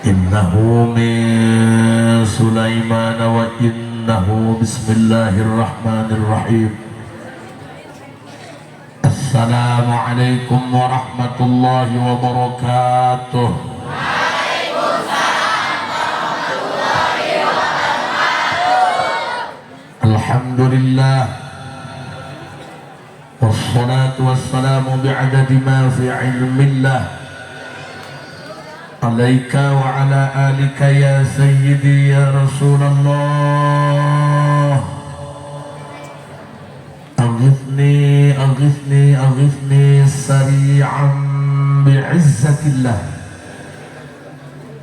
إنه من سليمان وإنه بسم الله الرحمن الرحيم. السلام عليكم ورحمة الله وبركاته. Waalaikumsalam warahmatullahi wabarakatuh. الحمد لله والصلاة والسلام بعدد ما في علم الله عليك وعلى آلك يا سيدي يا رسول الله. أغثني أغثني أغثني سريعا بعزة الله.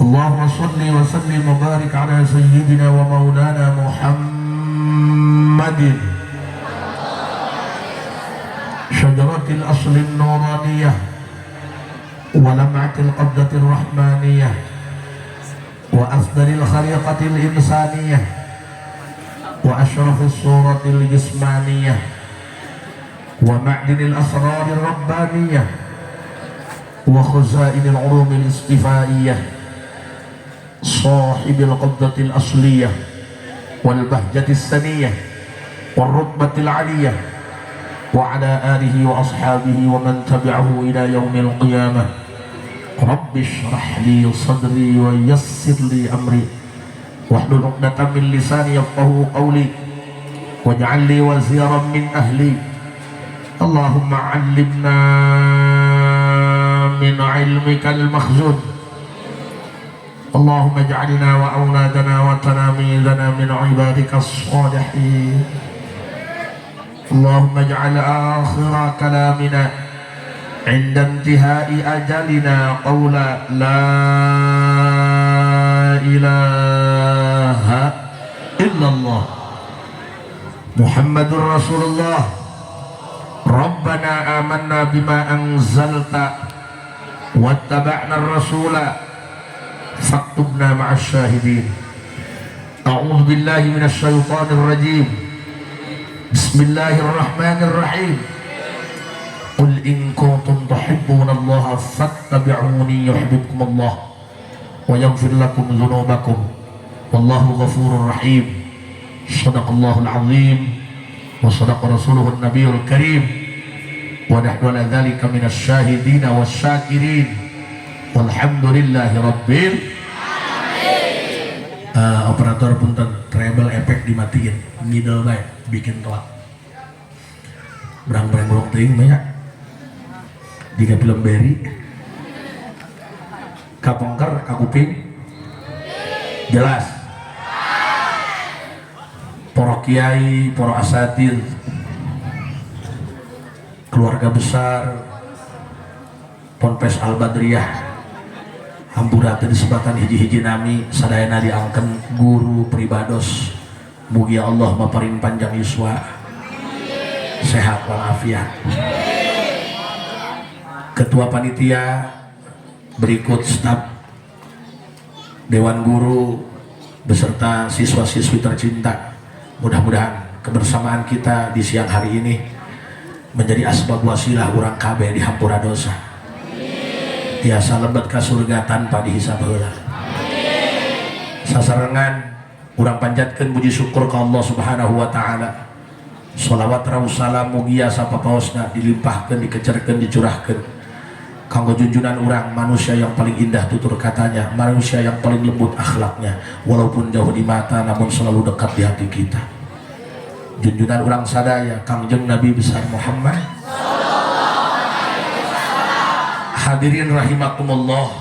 اللهم صل وسلم وبارك على سيدنا ومولانا محمد شجرة الأصل النورانية ولمعة القبضة الرحمانية وأفضل الخليقة الإنسانية وأشرف الصورة الجسمانية ومعدن الأسرار الربانية وخزائن العلوم الاصطفائية، صاحب القبضة الأصلية والبهجة السنية والرتبة العلية، وعلى آله وأصحابه ومن تبعه إلى يوم القيامة. رب اشرح لي صدري ويسر لي أمري واحلل عقدة من لساني يفقهوا قولي واجعل لي وزيرا من أهلي. اللهم علمنا من علمك المخزون. اللهم اجعلنا وأولادنا وتلاميذنا من عبادك الصالحين. اللهم اجعل آخر كلامنا عند انتهاء أجلنا قول لا إله إلا الله محمد رسول الله. ربنا آمنا بما أنزلت واتبعنا الرسول فاكتبنا مع الشاهدين. أعوذ بالله من الشيطان الرجيم. بسم الله الرحمن الرحيم. قل إن كنتم تحبون الله فاتبعوني يحببكم الله ويغفر لكم ذنوبكم والله غفور رحيم. صدق الله العظيم وصدق رسوله النبي الكريم ونحن على ذلك من الشاهدين والشاكرين والحمد لله رب. Operator, punten, treble efek dimatiin, middle bae bikin telat berang berang burung teuing banyak jika film Berry kapengker kakuping jelas. Para kiai, para asatid, keluarga besar Ponpes Al Badriyah, hampura teu disebatan hiji-hiji nami, sadayana diangken guru pribados. Mugi Allah maparin panjang yuswa, sehat walafiat. Ketua panitia berikut staf dewan guru beserta siswa-siswi tercinta, mudah-mudahan kebersamaan kita di siang hari ini menjadi asbab wasilah urang kabeh dihampura dosa, tiasa lebet ka surga tanpa dihisab heula. Sasarengan urang panjatkeun puji syukur ka Allah Subhanahu wa taala. Sholawat raus salam mugia sapapaosna dilimpahkeun, dikecerkeun, dicurahkeun kanggo junjunan urang, manusia yang paling indah tutur katanya, manusia yang paling lembut akhlaknya, walaupun jauh di mata namun selalu dekat di hati kita, junjunan urang sadaya, Kangjeng Nabi besar Muhammad. Hadirin rahimakumullah,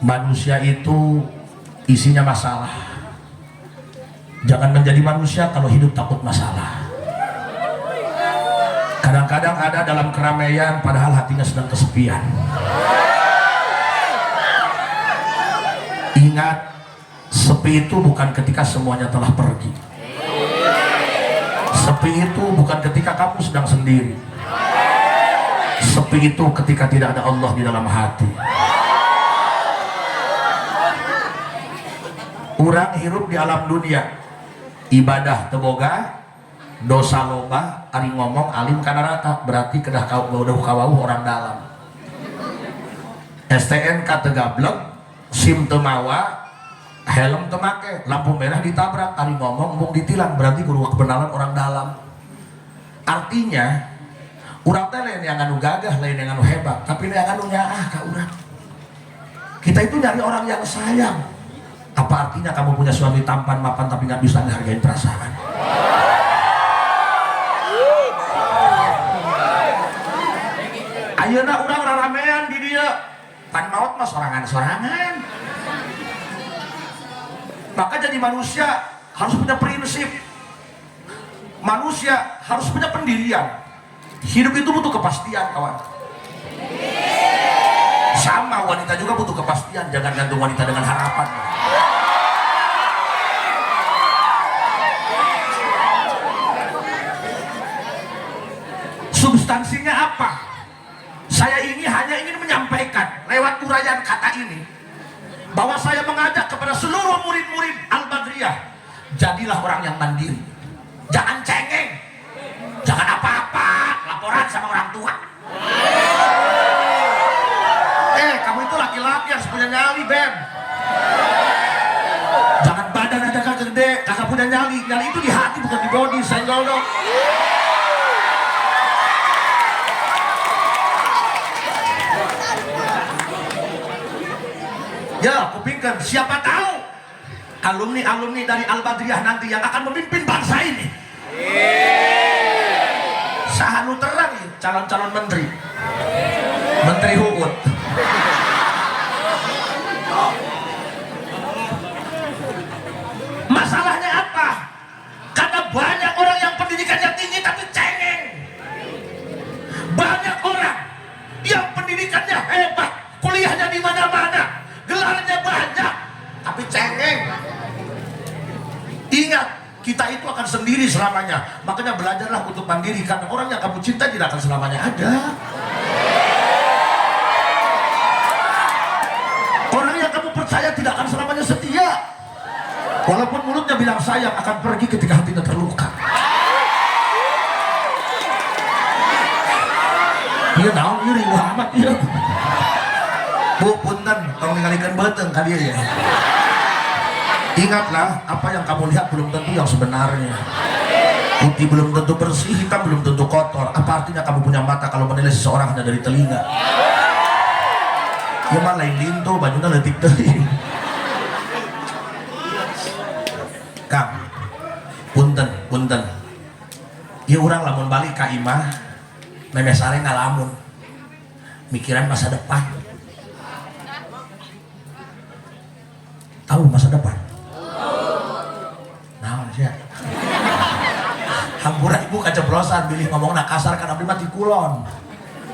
manusia itu isinya masalah. Jangan menjadi manusia kalau hidup takut masalah. Kadang-kadang ada dalam keramaian padahal hatinya sedang kesepian. Ingat, sepi itu bukan ketika semuanya telah pergi. Sepi itu bukan ketika kamu sedang sendiri. Sepi itu ketika tidak ada Allah di dalam hati. Urang hirup di alam dunia, ibadah teu boga, dosa loba, ari ngomong alim kana rata, berarti kedah kau udah kawauh orang dalam. STNK teu gablek, SIM teu mawa, helm teu make, lampu merah ditabrak, ari ngomong embung ditilang, berarti kudu kebenaran orang dalam. Artinya urang teh lain yang anu gagah, lain yang anu hebat, tapi yang anu nyaah ka urang. Kita itu nyari orang yang sayang. Apa artinya kamu punya suami tampan mapan tapi nggak bisa ngehargain perasaan? Ayeuna urang raramean di dieu, pan maot mah sorangan-sorangan. Maka jadi manusia harus punya prinsip. Manusia harus punya pendirian. Hidup itu butuh kepastian, kawan. Sama wanita juga butuh kepastian. Jangan gantung wanita dengan harapan. Substansinya apa? Saya ini hanya ingin menyampaikan lewat uraian kata ini bahwa saya mengajak kepada seluruh murid-murid Al-Badriyah, jadilah orang yang mandiri. Jangan cengeng, jangan apa-apa, laporan sama orang tua. Kamu itu laki-laki harus punya nyali, Beb. Jangan badan aja kagak gede, kagak punya nyali. Nyali itu di hati, bukan di body, senggol dong. Ya, kupingkan, siapa tahu alumni-alumni dari Al-Badriyah nanti yang akan memimpin bangsa ini. Saha nu terang ya, calon-calon menteri. Menteri Huut. Masalahnya apa? Karena banyak orang yang pendidikannya tinggi tapi cengeng. Banyak orang yang pendidikannya hebat, kuliahnya di mana-mana, gelarnya banyak, tapi cengeng. Ingat, kita itu akan sendiri selamanya. Makanya belajarlah untuk mandiri, karena orang yang kamu cinta tidak akan selamanya ada. Orang yang kamu percaya tidak akan selamanya setia. Walaupun mulutnya bilang sayang, akan pergi ketika hatinya terluka. Iya naon ieu riweuh amat ieu. Bu punten, tong ningalikeun beuteung ka dieu ya. Ingatlah, apa yang kamu lihat belum tentu yang sebenarnya. Putih belum tentu bersih, hitam belum tentu kotor. Apa artinya kamu punya mata kalau menilai seseorang hanya dari telinga? Ya mah lain lintu, bajunya leutik teuing. Kang, punten, punten. Ieu urang lamun balik ka imah, memeh sare ngalamun. Mikiran masa depan. Tahu masa depan? Naon sia? Hampura ibu keceplosan bilih ngomongna kasar kan abdi mah ti kulon.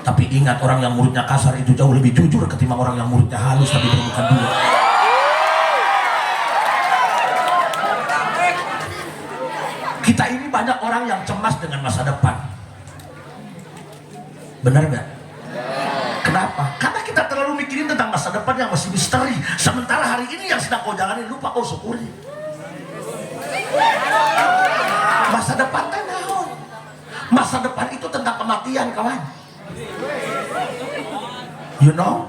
Tapi ingat, orang yang mulutnya kasar itu jauh lebih jujur ketimbang orang yang mulutnya halus tapi bermuka dua. Kita ini banyak orang yang cemas dengan masa depan. Benar nggak? Kenapa? Karena kita terlalu mikirin tentang masa depan yang masih misteri. Sementara hari ini yang sedang kau jalani lupa kau syukuri. Masa depan teh naon? Masa depan itu tentang kematian, kawan. You know?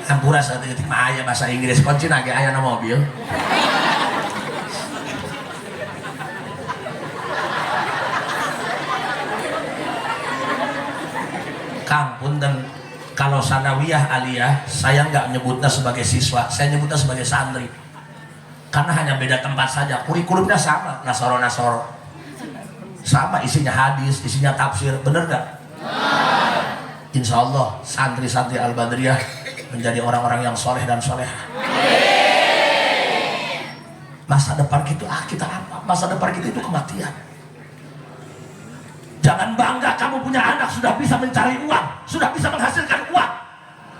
Hampura saeutik mah aya bahasa Inggris, kunci ge aya na mobil. Kang, punten, kalau sanawiyah aliyah, saya nggak nyebutnya sebagai siswa, saya nyebutnya sebagai santri. Karena hanya beda tempat saja, kurikulumnya sama, nasoro-nasoro. Sama isinya hadis, isinya tafsir, bener nggak? Insya Allah santri-santri Al-Badriyah menjadi orang-orang yang soleh dan soleha. Masa depan kita, kita apa? Masa depan kita itu kematian. Jangan bangga kamu punya anak sudah bisa mencari uang, sudah bisa menghasilkan uang,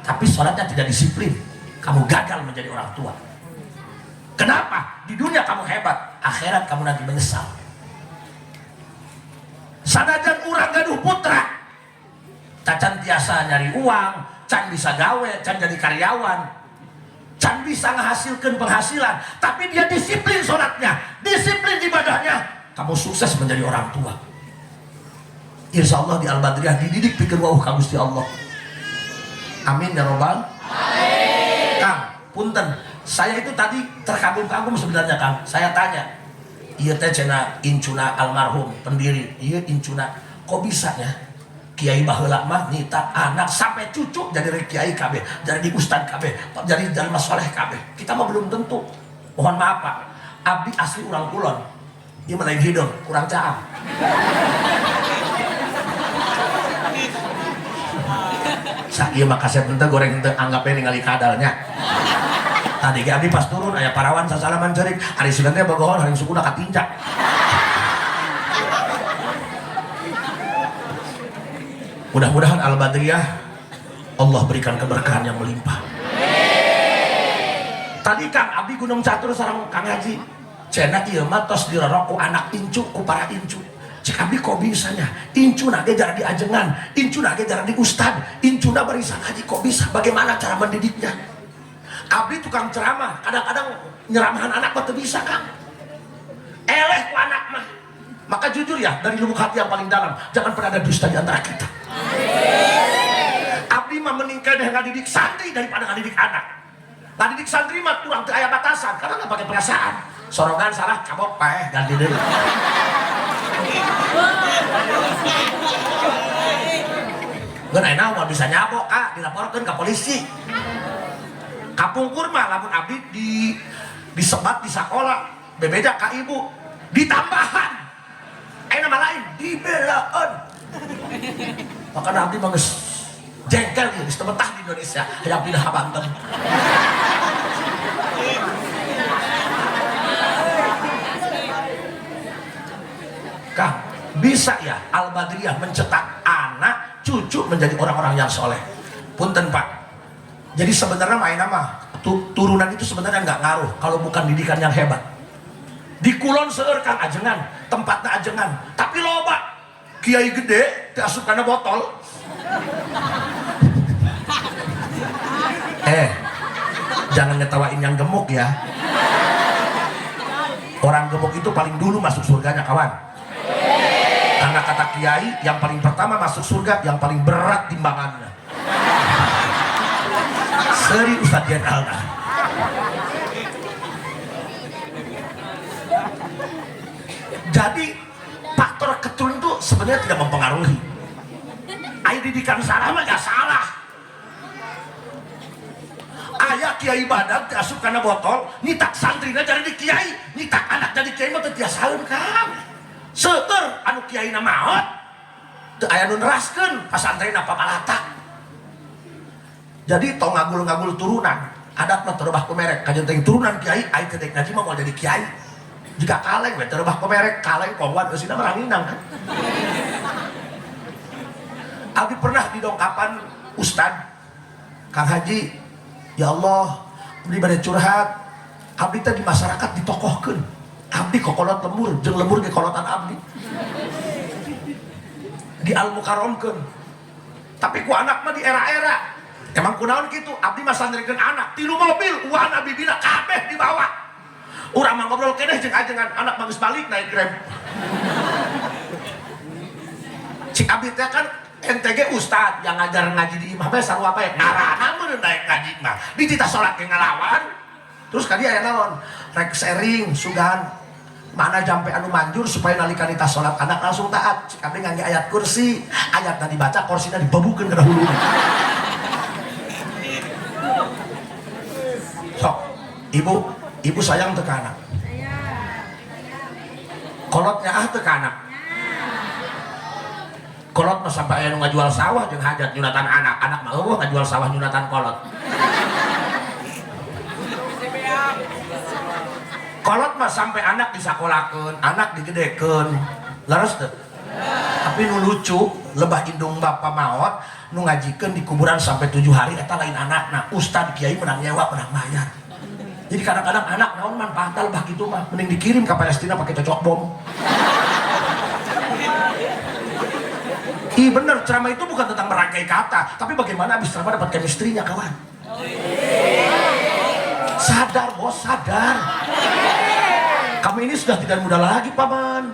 tapi sholatnya tidak disiplin. Kamu gagal menjadi orang tua. Kenapa? Di dunia kamu hebat, akhirat kamu nanti menyesal. Sanajan urang gaduh putra, cacan tiasa nyari uang, can bisa gawe, can jadi karyawan, can bisa menghasilkan penghasilan, tapi dia disiplin sholatnya, disiplin ibadahnya, kamu sukses menjadi orang tua. Insya Allah di Al-Badriyah dididik pikir wawuh ka Gusti Allah. Amin ya robbal. Amin. Kang, punten, saya itu tadi terkagum-kagum sebenarnya, Kang. Saya tanya, iya teh cenah incuna almarhum pendiri, iya incuna, kok bisa ya kiai baheula mah nita anak sampai cucu jadi kiai kabeh, jadi ustad kabeh, jadi jalma soleh kabeh. Kita mah belum tentu. Mohon maaf, Pak, abdi asli urang kulon, ieu mah lain hideung, kurang caang. Sa ieu mah kasep henteu, goreng henteu, anggapnya ningali kadalnya. Tadi ge abdi pas turun aya parawan sasalaman ceurik, ari sugan teh bogohon haring sukuna katinjak. Mudah-mudahan Al-Badriyah Allah berikan keberkahan yang melimpah. Tadi Kang abdi Gunung Catur sareng Kang Haji, cenah ieu mah tos dirorok ku anak incu, ku para incu. Cek abdi kok bisanya incuna ge jarang diajengan, incuna ge jarang di ustad, incuna barisan haji, kok bisa, bagaimana cara mendidiknya? Abdi tukang ceramah, kadang-kadang nyeramahan anak mah teu bisa, Kang. Eleh ku anak mah. Maka jujur ya, dari lubuk hati yang paling dalam, jangan pernah ada dusta di antara kita. Abdi mah meningkat dengan ngadidik santri daripada ngadidik anak. Ngadidik santri mah kurang teu aya batasan karena nggak pakai perasaan. Sorongan salah, kabok paeh, ganti deui. Ngeun ayeuna mah bisa nyabok, Kak, dilaporkeun ke polisi. Kapungkur mah lamun abdi disebat di sekolah, bebeja ka ibu, ditambahan. Ayeuna mah lain, dibelaan. Maka abdi mah geus jengkel ieu, geus teu betah di Indonesia, hayang pindah ka Banten. Kang, bisa ya Al-Badriyah mencetak anak cucu menjadi orang-orang yang soleh. Punten, Pak. Jadi sebenarnya main nama turunan itu sebenarnya nggak ngaruh kalau bukan didikan yang hebat. Di kulon seueur, Kang, ajengan, tempatnya ajengan, tapi loba kiai gede diasup kana botol. Jangan ngetawain yang gemuk ya. Orang gemuk itu paling dulu masuk surganya, kawan. Karena kata kiai, yang paling pertama masuk surga, yang paling berat timbangannya. Seri Ustadz Jenal. Jadi faktor keturunan itu sebenarnya tidak mempengaruhi. Ayo didikan salah mah gak salah. Aya kiai badag diasup kana botol, nyitak santrina jadi di kiai, nyitak anak jadi kiai mah teu tiasaeun, Kang. Seueur anu kiaina maot, teu aya nu neraskeun pasantrena papalatak. Jadi tong ngagul-ngagul turunan, adat mah teu rebah ku merek, kajeun teh turunan kiai, ai teu dek ngaji mah moal jadi kiai. Jika kaleng we teu rebah ku merek, kaleng kongwan eusina mah ranginang kan. Abdi pernah didongkapan ustad, Kang Haji, ya Allah, abdi bade curhat, abdi teh di masyarakat ditokohkeun. Abdi kokolot lemur, jeung lemur ge kolotan abdi. Di al-mukaromkeun. Tapi ku anak mah di era-era. Emang kunaon kitu? Abdi mah sandrikeun anak, 3 mobil, uana bibina kabeh dibawa. Urang mah ngobrol keneh jeung ajengan, anak mah geus balik naik Grab. Cik abdi teh kan NTG ustad yang ngajar ngaji di imah bae sarua bae, ngarana meureun naik ngaji mah. Dititah salat ge ngalawan. Terus ka dia aya naon? Rek sharing sugan mana jampe anu manjur supaya nalika nitah salat anak langsung taat. Cik abdi ngangge ayat kursi, ayatna dibaca, kursina dibebukeun kana hulu. Sok, ibu, ibu sayang teu ka anak? Kolotnya ah teu ka anak? Kolot mah sampai aya nu ngajual sawah jeung hajat nyunatan anak, anak mah eueuh ngajual sawah nyunatan kolot. Kolot mah sampai anak disakolakeun, anak digedekeun. Leres teu? Tapi nu lucu, lebah indung bapa maot, nu ngajikeun di kuburan sampai 7 hari eta lain anakna, ustad kiai menang nyewa, menang bayar. Jadi kadang-kadang anak naon manfaatna lebah kitu mah, mending dikirim ke Palestina pakai cocok bom. Ih bener, ceramah itu bukan tentang merangkai kata, tapi bagaimana abis ceramah dapat chemistry-nya, kawan. Sadar bos, sadar. Kami ini sudah tidak muda lagi, paman.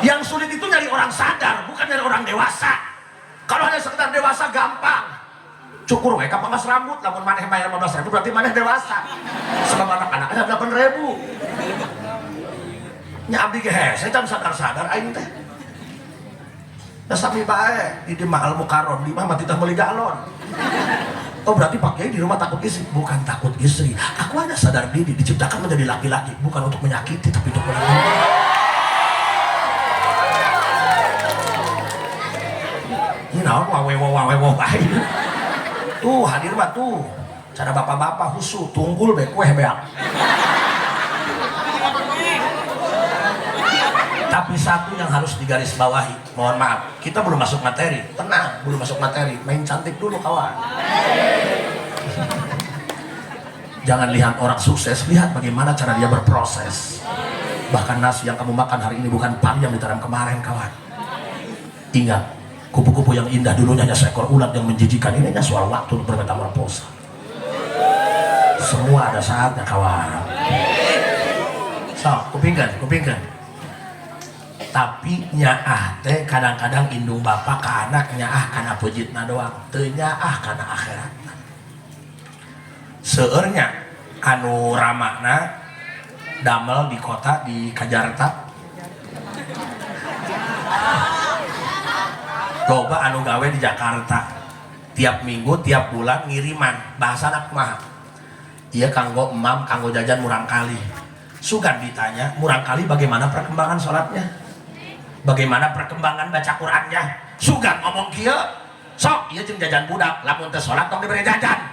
Yang sulit itu nyari orang sadar, bukan nyari orang dewasa. Kalau hanya sekedar dewasa gampang. Cukur we pangkas rambut, lamun maneh bayar 15 ribu berarti maneh dewasa. Sebab anak-anaknya 8 ribu. Nya abdi ge hese can sadar-sadar aing teh. Da sami bae di mahal mukaron, di mah mah titah meuli galon. Oh, berarti Pak Kiai di rumah takut istri? Bukan takut istri. Aku hanya sadar diri diciptakan menjadi laki-laki bukan untuk menyakiti tapi untuk melindungi. Ini naon wawewo wawewo bae. Tuh hadir mah tuh. Cara bapak-bapak husu tunggul be kue beak. Tapi satu yang harus digarisbawahi, mohon maaf, kita belum masuk materi. Tenang, belum masuk materi. Main cantik dulu kawan. Jangan lihat orang sukses, lihat bagaimana cara dia berproses. Bahkan nasi yang kamu makan hari ini bukan padi yang ditanam kemarin kawan. Ingat, kupu-kupu yang indah dulunya hanya seekor ulat yang menjijikan. Ini hanya soal waktu untuk bermetamorfosa. Semua ada saatnya kawan. So, kupingkan, kupingkan. Tapi nyaah teh kadang-kadang indung bapak ke anak nyaah kana pejitna doang, teu nyaah kana akhiratna. Seueurnya anu ramana damel di kota di Kajarta. Loba anu gawe di Jakarta. Tiap minggu, tiap bulan ngiriman. Bahasana kumaha? Ieu kanggo emam, kanggo jajan murang kali. Sugan ditanya, murang kali bagaimana perkembangan sholatnya? Bagaimana perkembangan baca Qurannya? Sugan ngomong kieu, sok ieu jeung jajan budak, lamun teu sholat tong dibere jajan.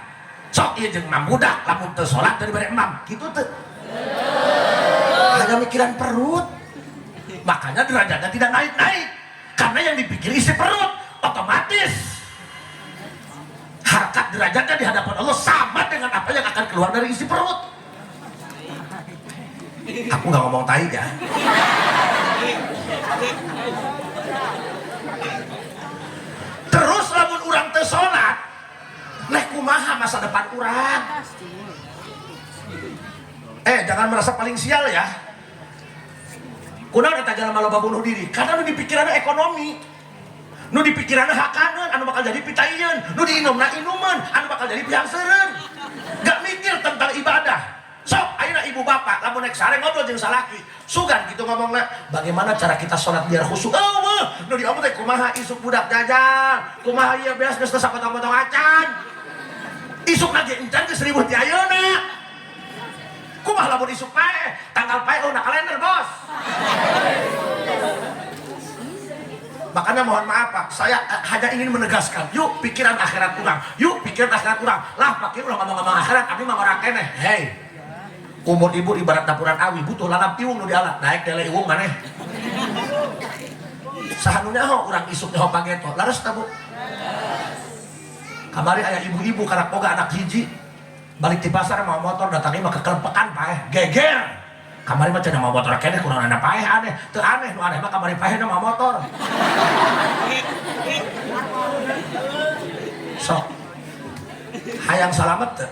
Sok ieu jeung mam budak, lamun teu sholat teu dibere emam. Kitu teu. Hanya mikiran perut. Makanya derajatnya tidak naik-naik. Karena yang dipikir isi perut, otomatis harkat derajatnya di hadapan Allah sama dengan apa yang akan keluar dari isi perut. Aku nggak ngomong tai ya. Terus lamun urang teu salat, leh kumaha masa depan urang? Jangan merasa paling sial ya. Kunaon eta jalma loba bunuh diri? Karena nu dipikiranna ekonomi. Nu dipikiranna hakaneun anu bakal jadi pitaieun, nu diinumna inuman anu bakal jadi pihangseureun. Gak mikir tentang ibadah. Sok ayeuna ibu bapak lamun naik sare ngobrol jeung salaki, sugan gitu ngomongna, bagaimana cara kita sholat biar khusyuk? Eueuh, nu diomong teh kumaha isuk budak jajan, kumaha ieu beas geus teu sapotong-potong acan. Isuk lagi encan geus ribut di ayeuna. Kumaha lamun isuk paeh, tanggal paeh na kalender, Bos. Makanya mohon maaf Pak, saya hanya ingin menegaskan, yuk pikiran akhirat kurang, yuk pikiran akhirat kurang. Lah pakai ulah ngomong-ngomong akhirat, tapi mah orang keneh. Hei, umur ibu ibarat dapuran awi, butuh lalap iwung nu diala, naik tele iwung maneh. Saha nu nyaho urang isuk nyaho pageto, laras ta Bu? Kamari aya ibu-ibu karak boga anak hiji, balik di pasar mau motor datangi mah kekelempekan paeh, geger. Kamari mah cenah mau motor keneh kurang anak paeh aneh, teu aneh nu aneh mah kamari paeh na mau motor. Sok hayang salamet teu?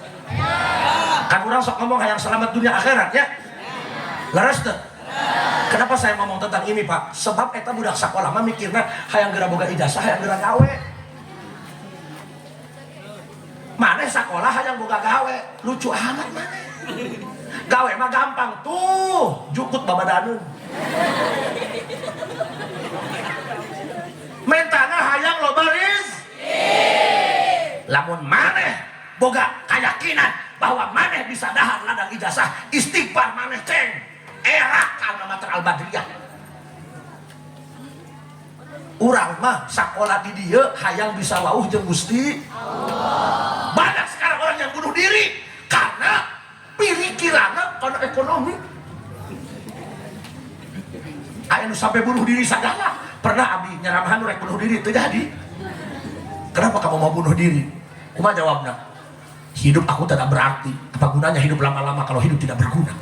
Kan urang sok ngomong hayang selamat dunia akhirat ya. Leres teu? Kenapa saya ngomong tentang ini Pak? Sebab eta budak sakola mah mikirna hayang geura boga ijazah, hayang geura gawe. Maneh sakola hayang boga gawe, lucu amat maneh. Gawe mah gampang tuh, jukut babadaneun. Mentana hayang loba rezeki. Lamun maneh boga keyakinan bahwa maneh bisa dahar ladang ijazah, istighfar maneh ceng. Era alma mater al-badriyah. Urang mah sakola di dieu hayang bisa wauh jeung Gusti Allah. Banyak sekarang orang yang bunuh diri karena pikiranna karena ekonomi. Aya nu sampai bunuh diri sagala. Pernah abdi nyaramahan nu rek bunuh diri teu jadi. Kenapa kamu mau bunuh diri? Kumaha jawabna? Hidup aku tidak berarti. Apa gunanya hidup lama-lama kalau hidup tidak berguna?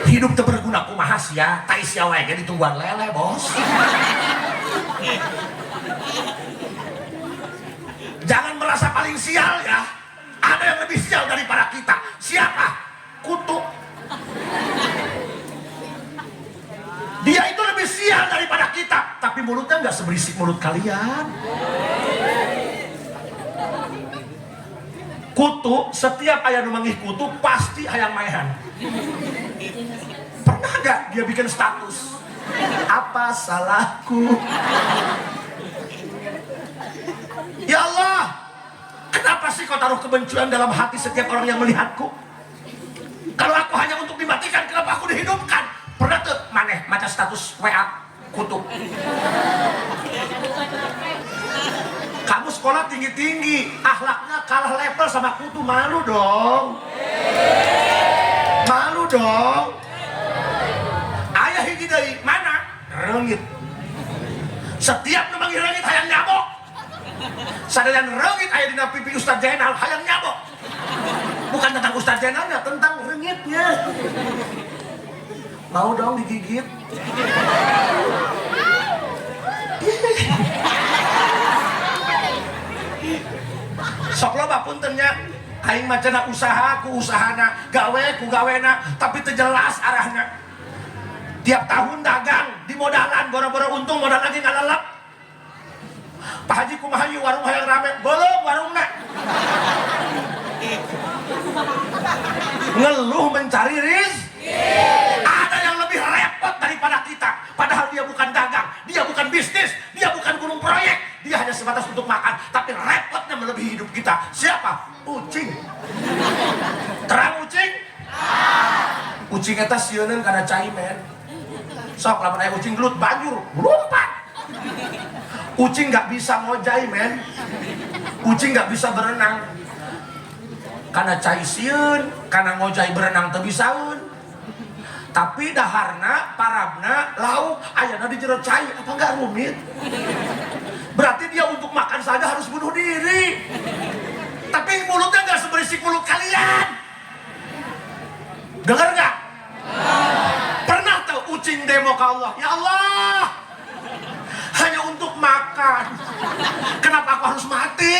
Hidup teu berguna kumaha sia? Tai sia wae ge ditungguan lele, Bos. Jangan merasa paling sial ya. Ada yang lebih sial daripada kita. Siapa? Kutu. Dia itu lebih sial daripada kita, tapi Tapi mulutnya nggak seberisik mulut kalian. Kutu, setiap aya nu manggih kutu pasti hayang maehan. Pernah nggak dia bikin status? Apa salahku? Ya Allah, kenapa sih kau taruh kebencian dalam hati setiap orang yang melihatku? Kalau aku hanya untuk dimatikan, kenapa aku dihidupkan? Pernah tuh maneh maca status WA kutu? Kamu sekolah tinggi-tinggi, akhlaknya kalah level sama kutu, malu dong. Malu dong. Ayah hiji deui, mana? Reungit. Setiap nu manggih reungit hayang nyabok. Sadayan reungit aya dina pipi Ustaz Zainal hayang nyabok. Bukan tentang Ustaz Zainalnya, tentang reungitnya. Mau dong digigit. Sok loba puntennya, aing mah cenah usaha ku usahana, gawe ku gawena, tapi teu jelas arahna. Tiap tahun dagang, di modalan, boro-boro untung modal lagi ngalelep. Pak Haji kumaha ieu warung hayang rame, belum warungna. Ngeluh mencari rezeki. Ada yang lebih repot daripada kita, padahal dia bukan dagang, dia bukan bisnis, dia bukan gunung proyek, dia hanya sebatas untuk makan, tapi repotnya melebihi hidup kita. Siapa? Ucing. Terang ucing? Ucing eta sieuneun kana cai men. Sok lamun aya ucing gelut banjur lompat. Ucing nggak bisa ngojai men. Ucing nggak bisa berenang. Karena cai sieun, karena ngojai berenang teu bisaeun. Tapi daharna, parabna, lauk, ayana di jero cai, apa nggak rumit? Berarti dia untuk makan saja harus bunuh diri. Tapi mulutnya nggak seberisik mulut kalian. Dengar nggak? Pernah tuh ucing demo ke Allah, ya Allah, hanya untuk makan, kenapa aku harus mati?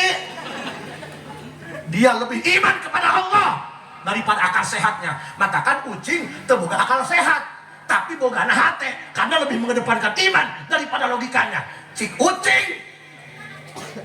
Dia lebih iman kepada Allah daripada akal sehatnya. Maka kan ucing teu boga akal sehat, tapi bogana hate, karena lebih mengedepankan iman daripada logikanya. Cik ucing,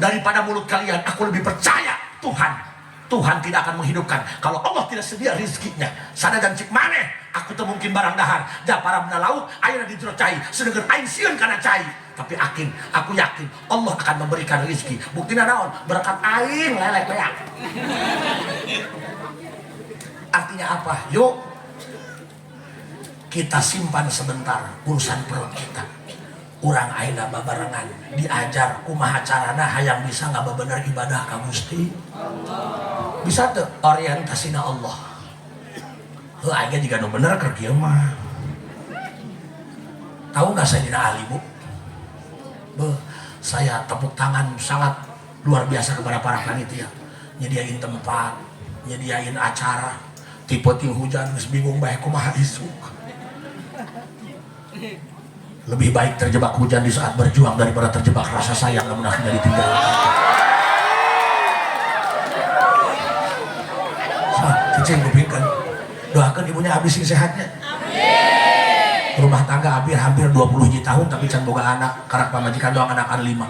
daripada mulut kalian, aku lebih percaya Tuhan. Tuhan tidak akan menghidupkan kalau Allah tidak sedia rizkinya. Sanajan cik maneh, aku teu mungkin barang dahar. Da parabna lauk, ayeuna di jero cai, sedengkeun aing sieun kana cai. Tapi yakin, aku yakin Allah akan memberikan rizki. Buktina naon? Berkat aing lelek beak. Artinya apa? Yuk kita simpan sebentar urusan perut kita. Urang ayeuna babarengan diajar kumaha carana hayang bisa ngabebener ibadah ka Gusti. Bisa tuh orientasina Allah. Heuh aing jiga nu bener keur kieu mah. Tahu nggak Sayyidina Ali, Bu? Beuh, saya tepuk tangan sangat luar biasa kepada para panitia. Nyediain tempat, nyediain acara. Tipe ting hujan geus bingung bae kumaha isuk. Lebih baik terjebak hujan di saat berjuang daripada terjebak rasa sayang namun akhirnya ditinggalkan. So, cicing kupingkan. Doakan ibunya habis sing sehatnya. Amin. Rumah tangga hampir 20 tahun tapi can boga anak, karak pamajikan doang anakan 5.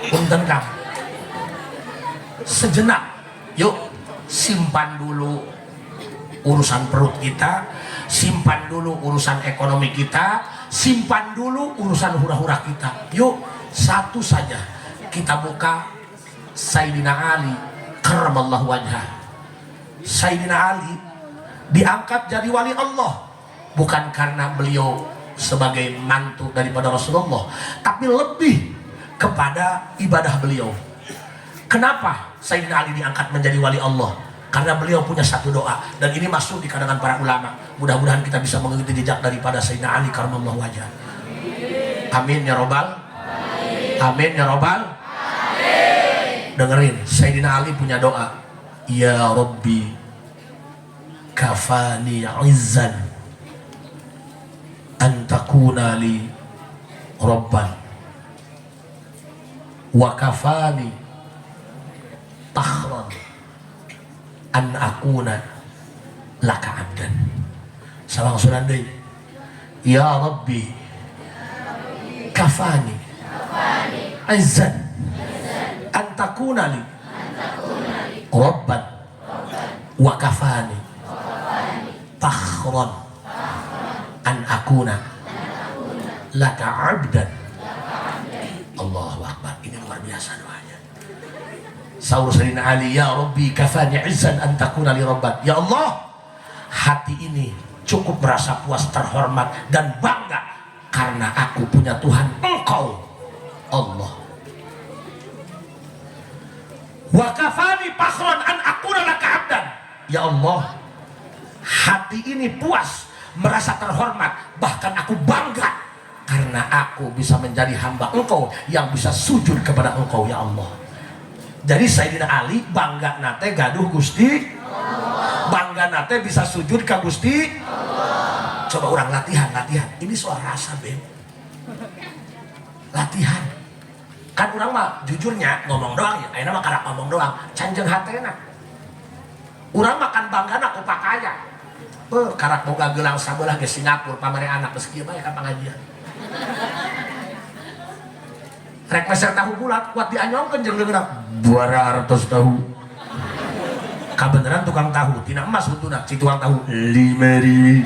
Punten Kang. Sejenak, yuk simpan dulu urusan perut kita, simpan dulu urusan ekonomi kita, simpan dulu urusan hura-hura kita. Yuk, satu saja kita buka Sayyidina Ali karramallahu wajhah. Sayyidina Ali diangkat jadi wali Allah bukan karena beliau sebagai mantu daripada Rasulullah, tapi lebih kepada ibadah beliau. Kenapa Sayyidina Ali diangkat menjadi wali Allah? Karena beliau punya satu doa, dan ini masuk di kalangan para ulama. Mudah-mudahan kita bisa mengikuti jejak daripada Sayyidina Ali karramallahu wajhah. Amin ya robbal. Amin ya robbal. Dengerin, Sayyidina Ali punya doa, ya Rabbi kafani izzan an takuna li rabban wa kafani takhran an akuna laka abdan. Sawang sunan deui, Ya Rabbi kafani izzan an takuna li rabban wa kafani fakhran an akuna laka abdan. Allahu Akbar. Ini luar biasa doanya. Saur Sayyidina Ali, ya Rabbi kafani izzan an takuna li rabban. Ya Allah, hati ini cukup merasa puas, terhormat dan bangga karena aku punya Tuhan Engkau Allah. Wa kafani fakhran an akuna laka abdan. Ya Allah, hati ini puas, merasa terhormat, bahkan aku bangga karena aku bisa menjadi hamba Engkau yang bisa sujud kepada Engkau, ya Allah. Jadi Sayyidina Ali banggana teh gaduh Gusti, banggana teh bisa sujud ke Gusti. Coba orang latihan, latihan. Ini soal rasa, Beb. Latihan. Kan orang mah jujurnya ngomong doang ya, ayeuna mah karak ngomong doang, can jeung hatena. Urang makan banggana ku pakaya. Beuh, karak boga gelang sabelah ge Singapura pamere anak geus kieu bae ka pangajian. Rek meser tahu bulat kuat dianyongkeun jeung leungeunna buara artos tahu. Kabeneran tukang tahu tina emas huntuna si tukang tahu 5.000.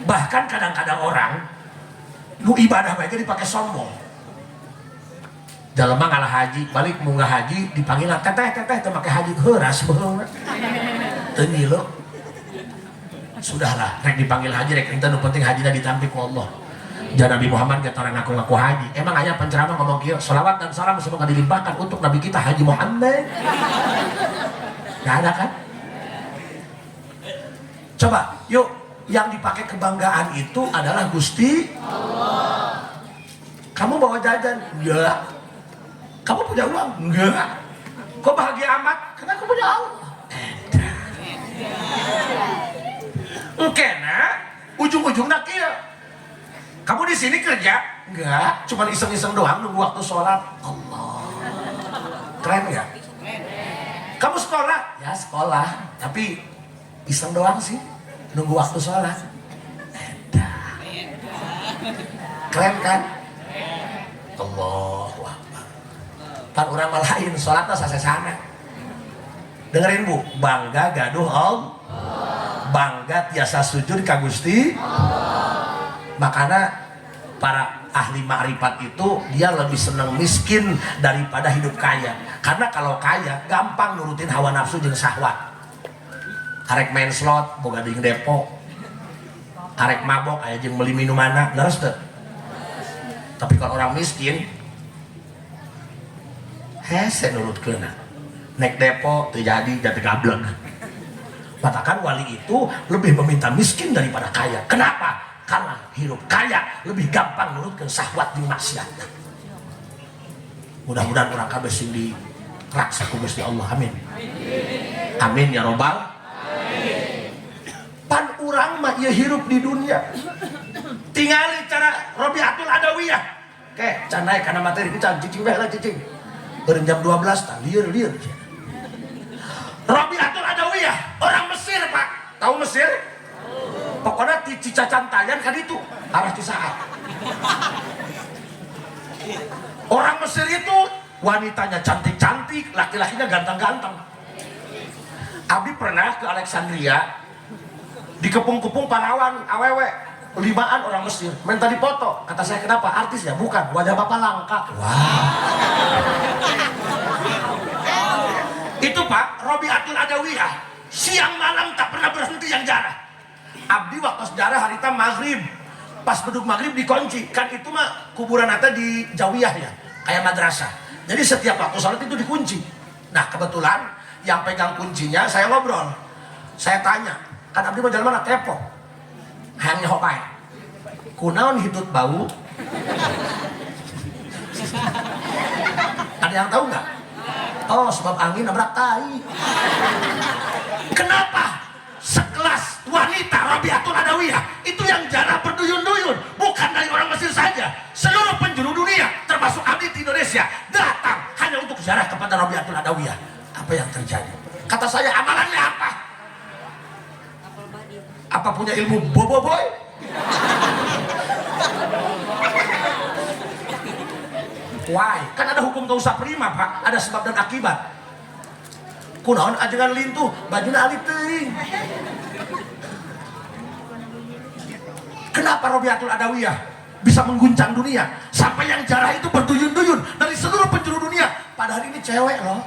Bahkan kadang-kadang orang nu ibadah bae dipakai sombong. Jelema ngalah haji, balik munggah haji dipanggil teteh teteh teu make haji heuras beuheung. Teu nyileuk. Sudahlah, rek dipanggil haji rek henteu, nu penting hajina ditampi ku Allah. Jangan Nabi Muhammad ge tara ngaku-ngaku haji. Emang aya penceramah ngomong kieu, selawat dan salam semoga dilimpahkan untuk Nabi kita Haji Muhammad. Gak ada kan? Coba, yuk, yang dipakai kebanggaan itu adalah Gusti Allah. Kamu bawa jajan? Enggak. Kamu punya uang? Enggak. Kok bahagia amat? Karena aku punya Allah. Engkena, ujung-ujungnya kieu. Kamu di sini kerja? Enggak, cuman iseng-iseng doang nunggu waktu sholat. Allah. Keren ya? Kamu sekolah? Ya sekolah, tapi iseng doang sih, nunggu waktu sholat. Keren kan? Allahu Akbar. Pan urang mah lain, sholatnya sasesana. Dengerin bu, bangga gaduh Allah, bangga tiasa sujud ka Gusti. Makanya para ahli ma'rifat itu dia lebih senang miskin daripada hidup kaya. Karena kalau kaya gampang nurutin hawa nafsu jeung syahwat. Arek main slot boga ding depo. Arek mabok aya jeung meuli minumanna, leres teu? Tapi kalau orang miskin hese nurutkeunna. Naik depo teu jadi, jadi gablek. Matakan wali itu lebih meminta miskin daripada kaya. Kenapa? Karena hidup kaya lebih gampang nurutkeun syahwat di maksiat. Mudah-mudahan urang kabeh sing diraksa ku Gusti Allah. Amin. Amin ya robbal. Pan urang mah ieu hirup di dunia. Tingali cara Robiatul Adawiyah. Oke, can naik kana materi can cicing bae lah cicing. Beureum jam 12 tah lieur-lieur. Robiatul Adawiyah, orang Mesir, Pak. Tahu Mesir? Pokoknya di Cicacantayan kan itu arah Cisaat. Orang Mesir itu wanitanya cantik-cantik, laki-lakinya ganteng-ganteng. Abi pernah ke Alexandria, dikepung-kepung parawan awewe, 5an orang Mesir, minta dipoto. Kata saya kenapa? Artis ya? Bukan, wajah bapak langka. Wah. Itu Pak, Robiatul Adawiyah, siang malam tak pernah berhenti yang jarah. Abdi waktu sejarah harita maghrib, pas beduk maghrib dikunci, kan itu mah kuburan ata di Jawiyah ya, kayak madrasah. Jadi setiap waktu sholat itu dikunci. Nah kebetulan yang pegang kuncinya saya ngobrol, saya tanya, kan abdi mau jalan mana? Tepo, hayang nyaho bae. Kunaon hitut bau? Ada yang tahu nggak? Oh sebab angin nabrak tai. Kenapa? Sekelas wanita Robiatul Adawiyah itu yang jarah berduyun-duyun, bukan dari orang Mesir saja, seluruh penjuru dunia termasuk abdi di Indonesia datang hanya untuk ziarah kepada Robiatul Adawiyah. Apa yang terjadi? Kata saya, amalannya apa? punya ilmu boboiboy. Why? Kan ada hukum kausa prima, Pak. Ada sebab dan akibat. Kunaon ajengan lintuh, bajuna alit teuing. Kenapa Robiatul Adawiyah bisa mengguncang dunia sampai yang jarah itu berduyun-duyun dari seluruh penjuru dunia? Padahal ini cewek loh.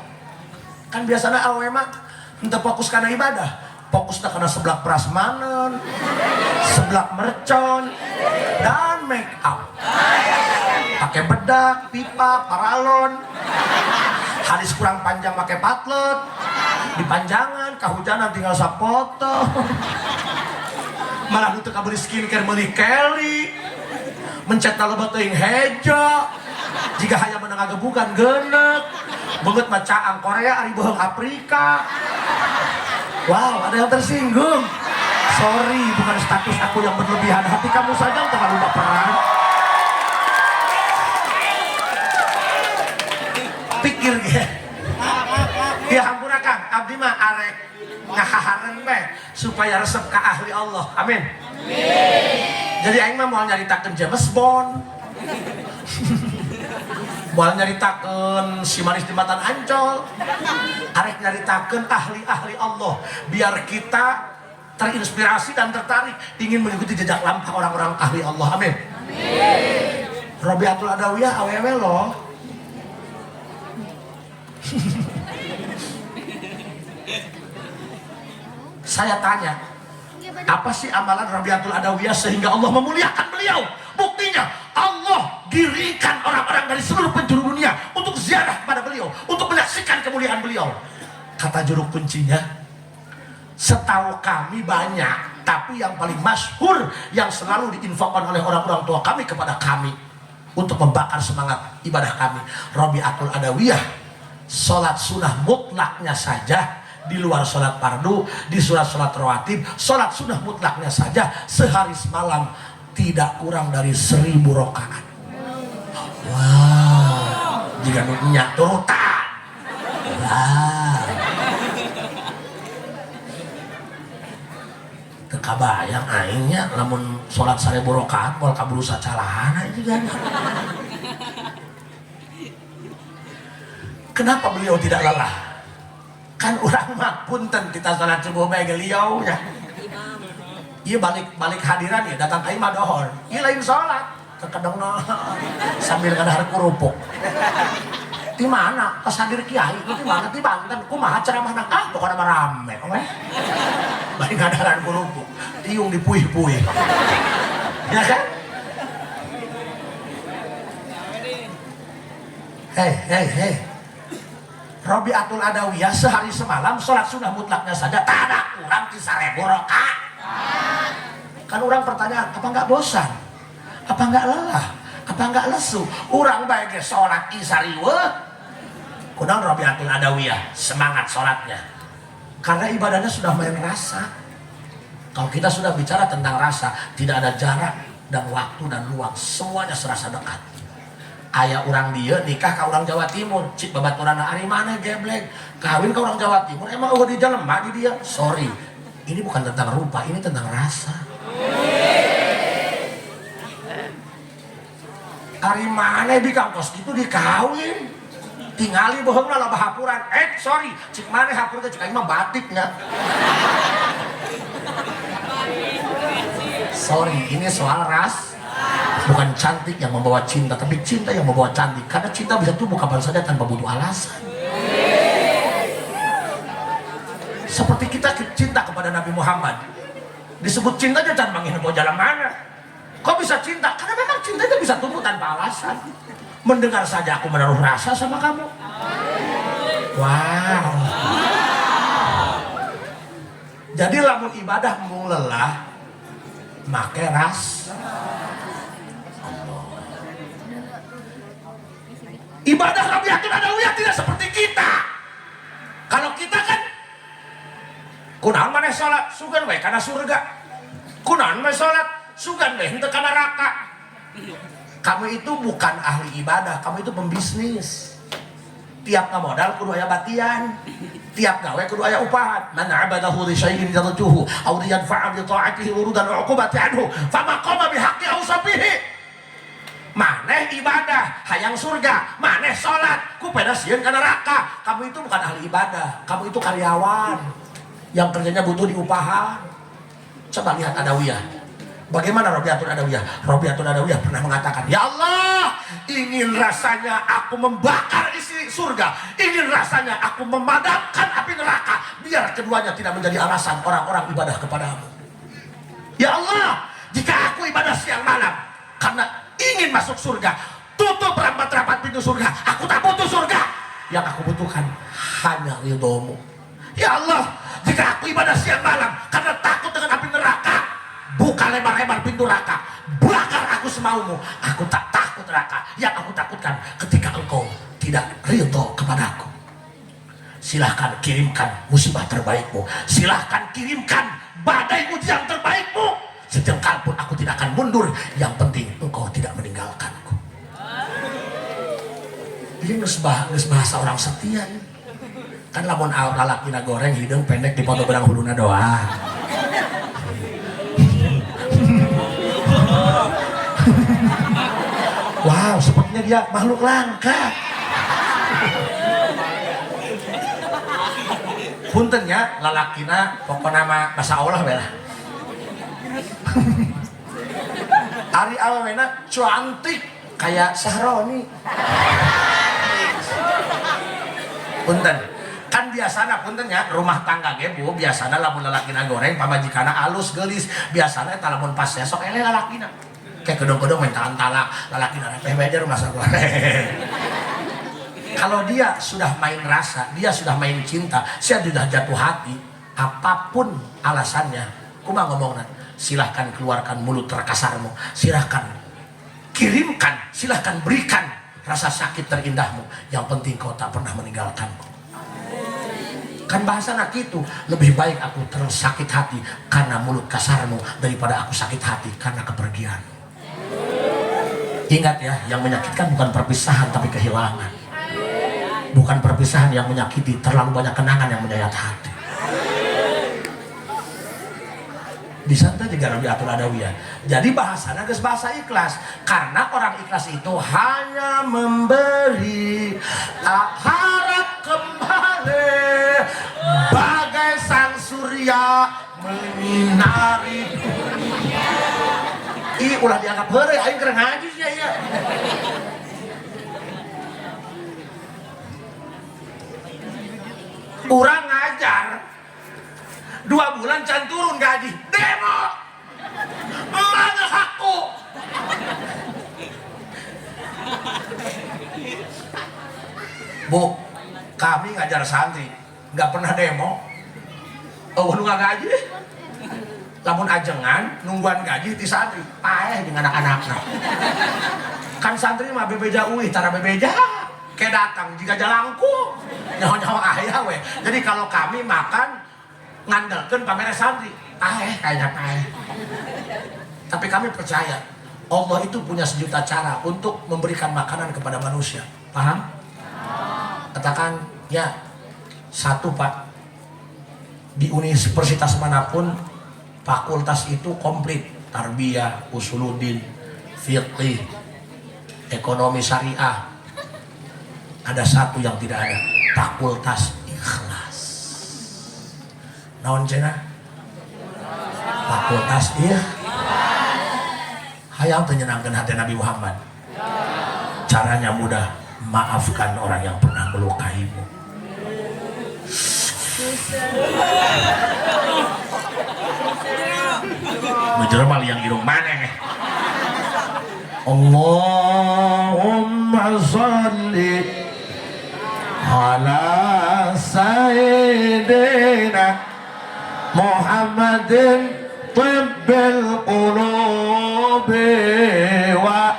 Kan biasanya awewe mah henteu fokus kana ibadah, fokusna kana seblak prasmanan, seblak mercon, dan make up. Pakai bedak, pipa, paralon. Hadis kurang panjang pakai patlet, dipanjangan, kehujanan tinggal sapoto. Malah nu teu kabeli skincare meuli Kelly, mencet lebet teuing hejo. Jika hayang menang ngagebukan genek, beungeut mah caang Korea ari beuheung Afrika. Wow, ada yang tersinggung. Sorry, bukan status aku yang berlebihan. Hati kamu saja yang terlalu baperan. Pikir ge. Ya hampura Kang, abdi mah arek ngahahareun we supaya resep ka ahli Allah. Amin. Jadi aing mah moal nyaritakeun James Bond. Moal nyaritakeun si manis jembatan Ancol. Arek nyaritakeun ahli-ahli Allah biar kita terinspirasi dan tertarik ingin mengikuti jejak langkah orang-orang ahli Allah. Amin. Robiatul Adawiyah awewe loh. Saya tanya, apa sih amalan Robiatul Adawiyah sehingga Allah memuliakan beliau? Buktinya Allah dirikan orang-orang dari seluruh penjuru dunia untuk ziarah kepada beliau, untuk menyaksikan kemuliaan beliau. Kata juru kuncinya, setahu kami banyak, tapi yang paling masyhur yang selalu diinfokan oleh orang-orang tua kami kepada kami untuk membakar semangat ibadah kami, Robiatul Adawiyah, sholat sunnah mutlaknya saja di luar sholat fardu, di surat sholat rawatib, sholat sunnah mutlaknya saja sehari semalam tidak kurang dari 1000 rakaat. Wow, jika nanya turutan. Wow, teu kabayang aingnya lamun sholat 1000 rakaat moal kaburu sacalana juga. Kenapa beliau tidak lelah? Kan urang mah punten kita sholat subuh bae geliau nya. Ieu balik hadiran ya datang ka imah dohor. Ieu lain sholat, kekedengna sambil ngadahar kerupuk. Di mana? Pas hadir kiai, di mana? Di Banten. Kumaha ceramahna? Ah, pokona mah rame we. Bari ngadaharan kerupuk, tiung dipuih-puih. Ya kan? Hei, hei, hei. Robiatul Adawiyah sehari semalam sholat sunnah mutlaknya saja tak ada kurang di 1000 rakaat. Kan orang pertanyaan, apa nggak bosan? Apa nggak lelah? Apa nggak lesu? Orang baik sholat isariweuh. Kunaon Robiatul Adawiyah semangat sholatnya? Karena ibadahnya sudah main rasa. Kalau kita sudah bicara tentang rasa, tidak ada jarak dan waktu dan ruang, semuanya serasa dekat. Aya orang dia nikah ke orang Jawa Timur, cik babaturan ari mana geblek, kawin ke orang Jawa Timur, emang eueuh di jelema di dia. Sorry, ini bukan tentang rupa, ini tentang rasa. Ari mana di kangkos itu dikawin, tingali bohongna loba hapuran. Sorry, cik mana hapur teh cik aing mah batiknya. Sorry, ini soal ras. Bukan cantik yang membawa cinta, tapi cinta yang membawa cantik. Karena cinta bisa tumbuh kapan saja tanpa butuh alasan. Seperti kita cinta kepada Nabi Muhammad. Disebut cinta aja jangan manggil mau jalan mana. Kok bisa cinta? Karena memang cinta itu bisa tumbuh tanpa alasan. Mendengar saja aku menaruh rasa sama kamu. Wow. Jadi lamun ibadah mung lelah, make ras. Ibadah Robiatul Adawiyah tidak seperti kita. Kalau kita kan kunaon maneh salat sugan we kana surga. Kunaon maneh salat sugan we henteu kana neraka. Kamu itu bukan ahli ibadah, kamu itu pembisnis. Tiap ngamodal kudu aya batian, tiap gawe kudu aya upahan. Man abadahu li syai'in yarjuhu aw li yadfa'a bi ta'atihi wurudan uqubati anhu fama qama bihaqqi awsafihi. Maneh ibadah hayang surga, maneh salat ku peda sieun ka neraka. Kamu itu bukan ahli ibadah, kamu itu karyawan yang kerjanya butuh diupahan. Coba lihat Adawiyah. Bagaimana Robiatun Adawiyah? Robiatun Adawiyah pernah mengatakan, "Ya Allah, ingin rasanya aku membakar isi surga, ingin rasanya aku memadamkan api neraka, biar keduanya tidak menjadi alasan orang-orang ibadah kepadamu. Ya Allah, jika aku ibadah siang malam karena ingin masuk surga, tutup rapat-rapat pintu surga. Aku tak butuh surga. Yang aku butuhkan hanya ridhomu. Ya Allah, jika aku ibadah siang malam karena takut dengan api neraka, buka lebar-lebar pintu neraka, bakar aku semaumu. Aku tak takut neraka. Yang aku takutkan ketika engkau tidak ridho kepadaku. Silahkan kirimkan musibah terbaikmu, silahkan kirimkan badai ujian terbaikmu. Sejengkal pun aku tidak akan mundur. Yang penting engkau tidak meninggalkanku." Ini geus bahasa orang setia ya. Kan lamun lalakina goreng, hidung pendek, dipoto beurang huluna doang. Wow, sepertinya dia makhluk langka. Punten ya, lalakina pokokna mah masa Allah we lah. Ari awewena cantik kayak Sahroni. Punten. Kan biasana punten ya, rumah tangga ge Bu, biasana lamun lalakina goreng pamajikana alus geulis, biasana eta lamun pas sesok eleh lalakina. Kayak kedong-kedong mintaan talak, lalakina teh we aja rumah sakulah. Kalau dia sudah main rasa, dia sudah main cinta, saya sudah jatuh hati, apapun alasannya, kumaha ngomongna, silahkan keluarkan mulut terkasarmu, silahkan kirimkan, silahkan berikan rasa sakit terindahmu, yang penting kau tak pernah meninggalkanku. Kan bahasa nak itu, lebih baik aku tersakit hati karena mulut kasarmu daripada aku sakit hati karena kepergian. Ingat ya, yang menyakitkan bukan perpisahan tapi kehilangan. Bukan perpisahan yang menyakiti, terlalu banyak kenangan yang menyayat hati. Bisa entah juga Robiatul Adawiyah. Jadi bahasanya geus bahasa ikhlas, karena orang ikhlas itu hanya memberi, tak harap kembali, bagai sang surya menyinari dunia. Ih, ulah dianggap heureuy, aing keur ngaji sia ieu. Urang ngajar 2 bulan can turun gaji, demo, mana hakku? Bu, kami ngajar santri nggak pernah demo. Oh, nu nggak gaji, lamun ajengan nungguan gaji di santri, paeh dengan anak-anakna. Kan santri mah bebeja uih, tara bebeja, kayak datang jika jalangku, nyawa-nyawa ayah we. Jadi kalau kami makan ngandelkeun pamere santri, paeh kayaknya paeh. Tapi kami percaya Allah itu punya sejuta cara untuk memberikan makanan kepada manusia. Paham? Katakan ya, satu Pak, di universitas manapun fakultas itu komplit, tarbiyah, usuluddin, fiqih, ekonomi syariah. Ada satu yang tidak ada, fakultas ikhlas. Naon cenah? Fakultas ikhlas. Hayang teu nyenangkeun hati Nabi Muhammad. Caranya mudah, maafkan orang yang pernah melukaimu. Nu jero mah liang irung maneh. Allahumma shalli ala sayyidina Muhammadin tibbil qulubi wa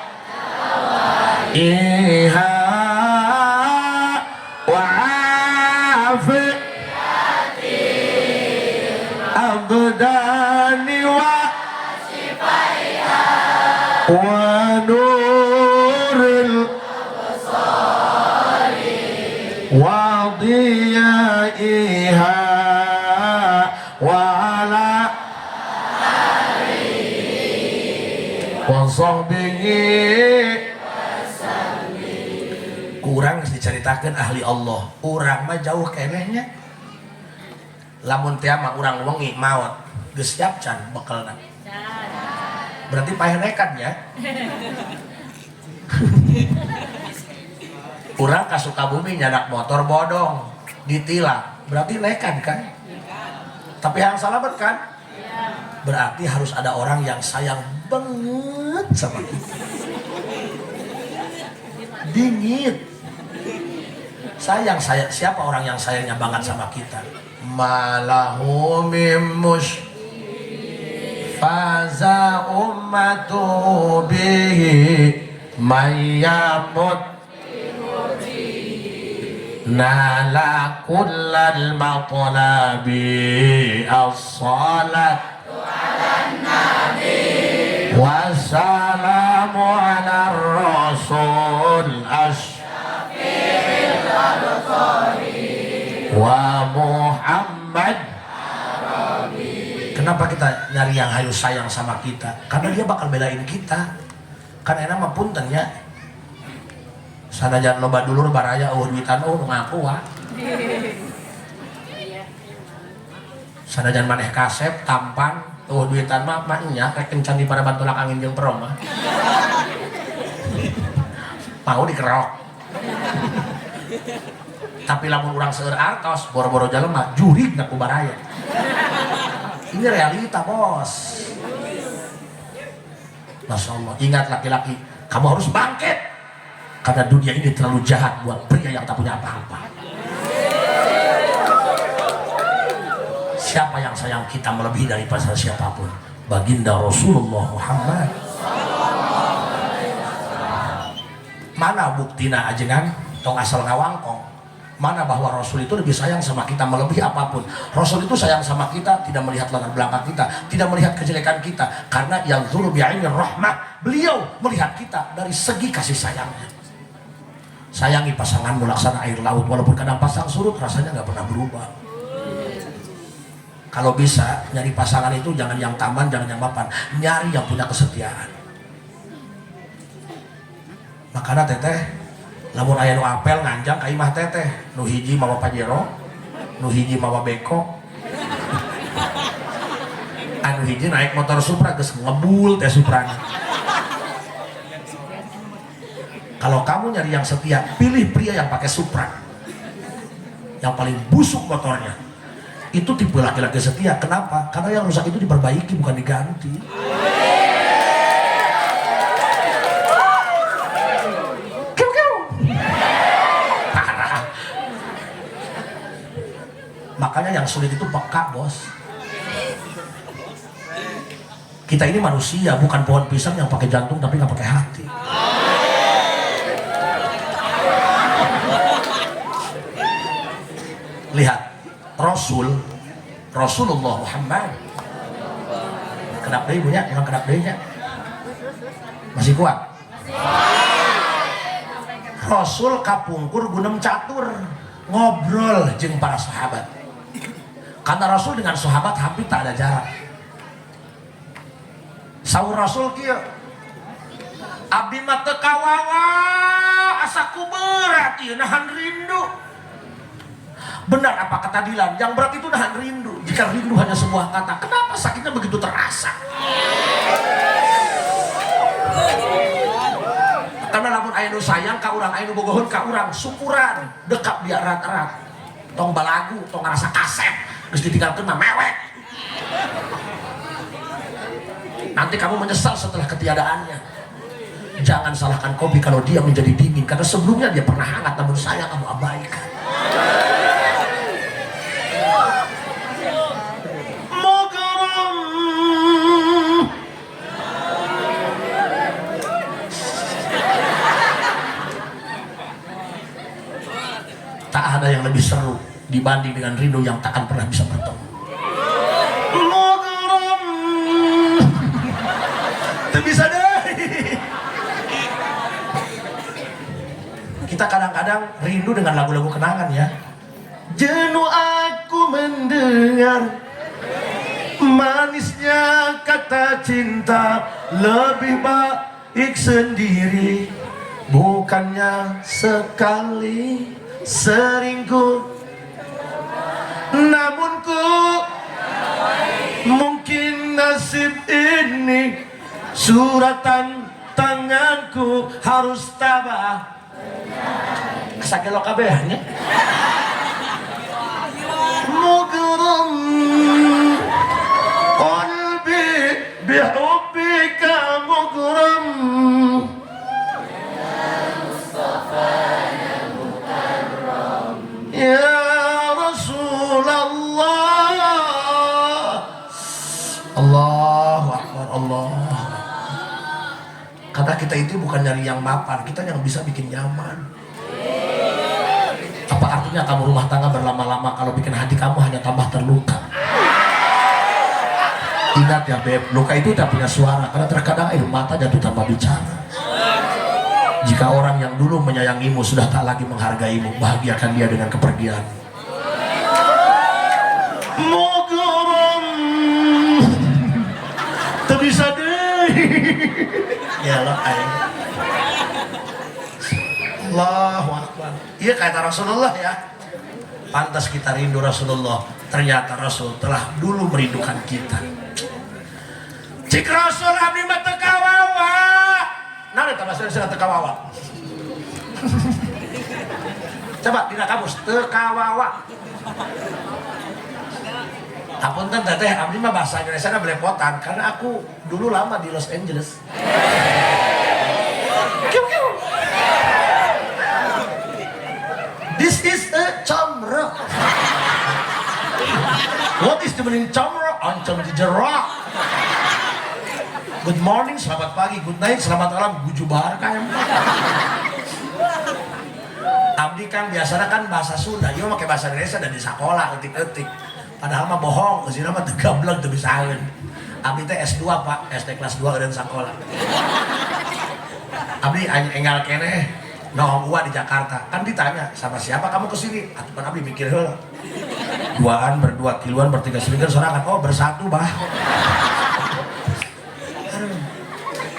iha wa afi abdani wa wa nuril absari Kurang diceritakan ahli Allah, urang mah jauh kenehnya. Lamun teh mah urang wengi maot, geus siap can bekelna? Berarti paeh nekat ya. Urang ka Sukabumi nyadak motor bodong, ditilang, berarti nekat kan? Tapi yang salamet kan? Berarti harus ada orang yang sayang banget sama kita. Dingin. Sayang, sayang, siapa orang yang sayangnya banget sama kita? Malahu mimmush faza ummatu bihi mayyamut nala kullal matlabi as-salat ala nabi wassalamu ala rasul asy-syafi'il al-qari wa Muhammad. Kenapa kita nyari yang hayu sayang sama kita? Karena dia bakal belain kita. Kan enak mah punten ya. Sanajan loba dulur baraya eueuh duitan eueuh nu ngaku wa. Sanajan maneh kasep tampan eueuh duitan mah mah nya rek kencan di para bantulak angin jeung perong mah. Mau dikerok. Tapi lamun urang seueur artos boro-boro jelema jurig na ku baraya. Ini realita, bos. Masya Allah, ingat laki-laki, kamu harus bangkit. Karena dunia ini terlalu jahat buat pria yang tak punya apa-apa. Siapa yang sayang kita melebihi daripada siapapun? Baginda Rasulullah Muhammad. Mana buktina ajengan? Tong asal ngawangkong. Mana bahwa Rasul itu lebih sayang sama kita melebihi apapun. Rasul itu sayang sama kita, tidak melihat latar belakang kita, tidak melihat kejelekan kita. Karena yang zuru bi'ainir rahmah, beliau melihat kita dari segi kasih sayangnya. Sayangi pasanganmu laksana air laut, walaupun kadang pasang surut rasanya nggak pernah berubah. Kalau bisa nyari pasangan itu jangan yang taman, jangan yang mapan, nyari yang punya kesetiaan. Makanya teteh, lamun aya nu apel nganjang ka imah teteh, nu hiji mawa Pajero, nu hiji mawa beko, anu hiji naik motor Supra geus ngebul teh Suprana. Kalau kamu nyari yang setia, pilih pria yang pakai Supra, yang paling busuk motornya. Itu tipe laki-laki setia. Kenapa? Karena yang rusak itu diperbaiki bukan diganti. Kiu, kiu. Parah. Makanya yang sulit itu peka, bos. Kita ini manusia, bukan pohon pisang yang pakai jantung tapi nggak pakai hati. Lihat, Rasulullah Muhammad. Kedap deui ibunya, emang kedap deui nya. Masih kuat? Rasul kapungkur gunem catur, ngobrol jeung para sahabat. Karena Rasul dengan sahabat hampir tak ada jarak. Saur Rasul kieu, abdi mah teu kawawa asa ku berat ieu nahan rindu. Benar apa kata Dilan, yang berat itu nahan rindu. Jika rindu hanya sebuah kata, kenapa sakitnya begitu terasa? Karena lamun aya nu sayang ka urang, aya nu bogoheun ka urang, syukuran, dekap dia erat-erat. Tong balagu, tong ngarasa kasep, geus ditinggalkeun mah mewek. Nanti kamu menyesal setelah ketiadaannya. Jangan salahkan kopi kalau dia menjadi dingin, karena sebelumnya dia pernah hangat, namun sayang kamu abaikan. Tak ada yang lebih seru dibanding dengan rindu yang takkan pernah bisa bertemu. Itu bisa deh. Kita kadang-kadang rindu dengan lagu-lagu kenangan ya. Jenuh aku mendengar manisnya kata cinta, lebih baik Baik sendiri. Bukannya sekali sering ku, namun ku mungkin nasib ini suratan tanganku harus tabah. Sakit lo kabehnya. مغرم قلبي بحبك مغرم. يا رسول الله. Allahu Akbar, Allah. Karena kita itu bukan nyari yang mapan, kita yang bisa bikin nyaman. Apa artinya kamu rumah tangga berlama-lama kalau bikin hati kamu hanya tambah terluka? Ingat ya, Beb, luka itu tak punya suara karena terkadang air mata jatuh tanpa bicara. Jika orang yang dulu menyayangimu sudah tak lagi menghargaimu, bahagiakan dia dengan kepergian. Mughram. Teu bisa deh. Ya Allah, aing. Allahu Akbar. Iya, kata Rasulullah ya. Pantas kita rindu Rasulullah. Ternyata Rasul telah dulu merindukan kita. Cik Rasul, abdi mah teu kawawa. Nah, eta bahasa Indonesia teu kawawa. Coba dina kamus teu kawawa. Apunten, Teteh, abdi mah bahasa Indonesia na belepotan karena aku dulu lama di Los Angeles. Kiu, kiu. This is a camera. What is the meaning camera? Oncom di jerak. Good morning, selamat pagi, good night, selamat malam, gujubar kayak. Abdi kan biasanya kan bahasa Sunda, ieu make bahasa Indonesia dan di sekolah etik-etik. Padahal mah bohong, kesini mah teu gablek, teu bisaeun. Abdi teh S2, Pak, SD kelas 2 eureun sakola. Abdi enggal keneh noong gua di Jakarta. Kan ditanya, "Sama siapa kamu kesini?" Atuh kan abdi mikir heula. Duaan, berdua, tiluan, bertiga, selingkuh, sorangan. Oh, bersatu, bah. Aduh.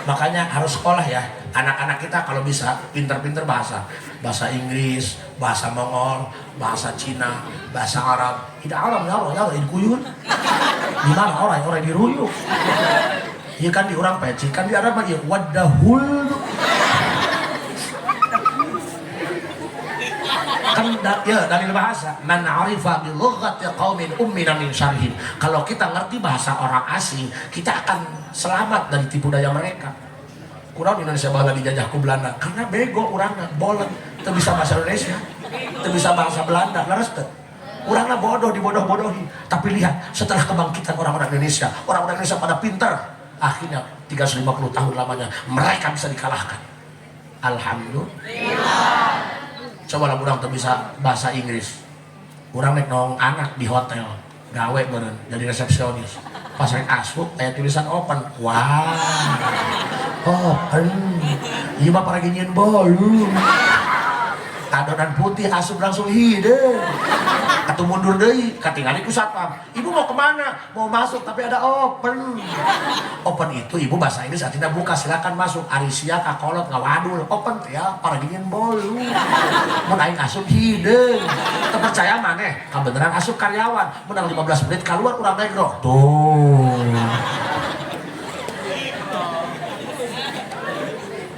Makanya harus sekolah ya. Anak-anak kita kalau bisa pinter-pinter bahasa. Bahasa Inggris, bahasa Mongol, bahasa Cina, bahasa Arab. Tidak alam ya Allah, ya Allah, di kuyun. Di mana orang orang diruyuk. Iya kan di orang peci, kan di Arab mah ya wadahul. Kan ya dalil bahasa, man arifa bi lughati qaumin ummina min syarrihim. Kalau kita ngerti bahasa orang asing, kita akan selamat dari tipu daya mereka. Kurang Indonesia baheula dijajah ku Belanda karena bego urangna, bolen, teu bisa bahasa Indonesia, teu bisa bahasa Belanda, leres teu? Urangna bodoh, dibodoh-bodohi. Tapi lihat, setelah kebangkitan orang-orang Indonesia, orang-orang Indonesia pada pintar. Akhirnya 350 tahun lamanya mereka bisa dikalahkan. Alhamdulillah. Coba lah urang teu bisa bahasa Inggris. Urang nek nong anak di hotel, gawe meureun jadi resepsionis. Pas rek asup aya tulisan open. Wah. Open. Ieu mah paragi nyieun bolu. Adonan putih asup langsung hideung. Atau mundur deui, katingali ku satpam. "Ibu mau kemana?" "Mau masuk tapi ada open." Open itu, Ibu, bahasa Inggris artinya buka, silakan masuk. Ari sia kakolot ngawadul. Open teh ya paragi nyieun bolu. Mun aing asup hideung. Teu percaya maneh, kabeneran asup karyawan. Menang 15 menit keluar urang negro. Tuh.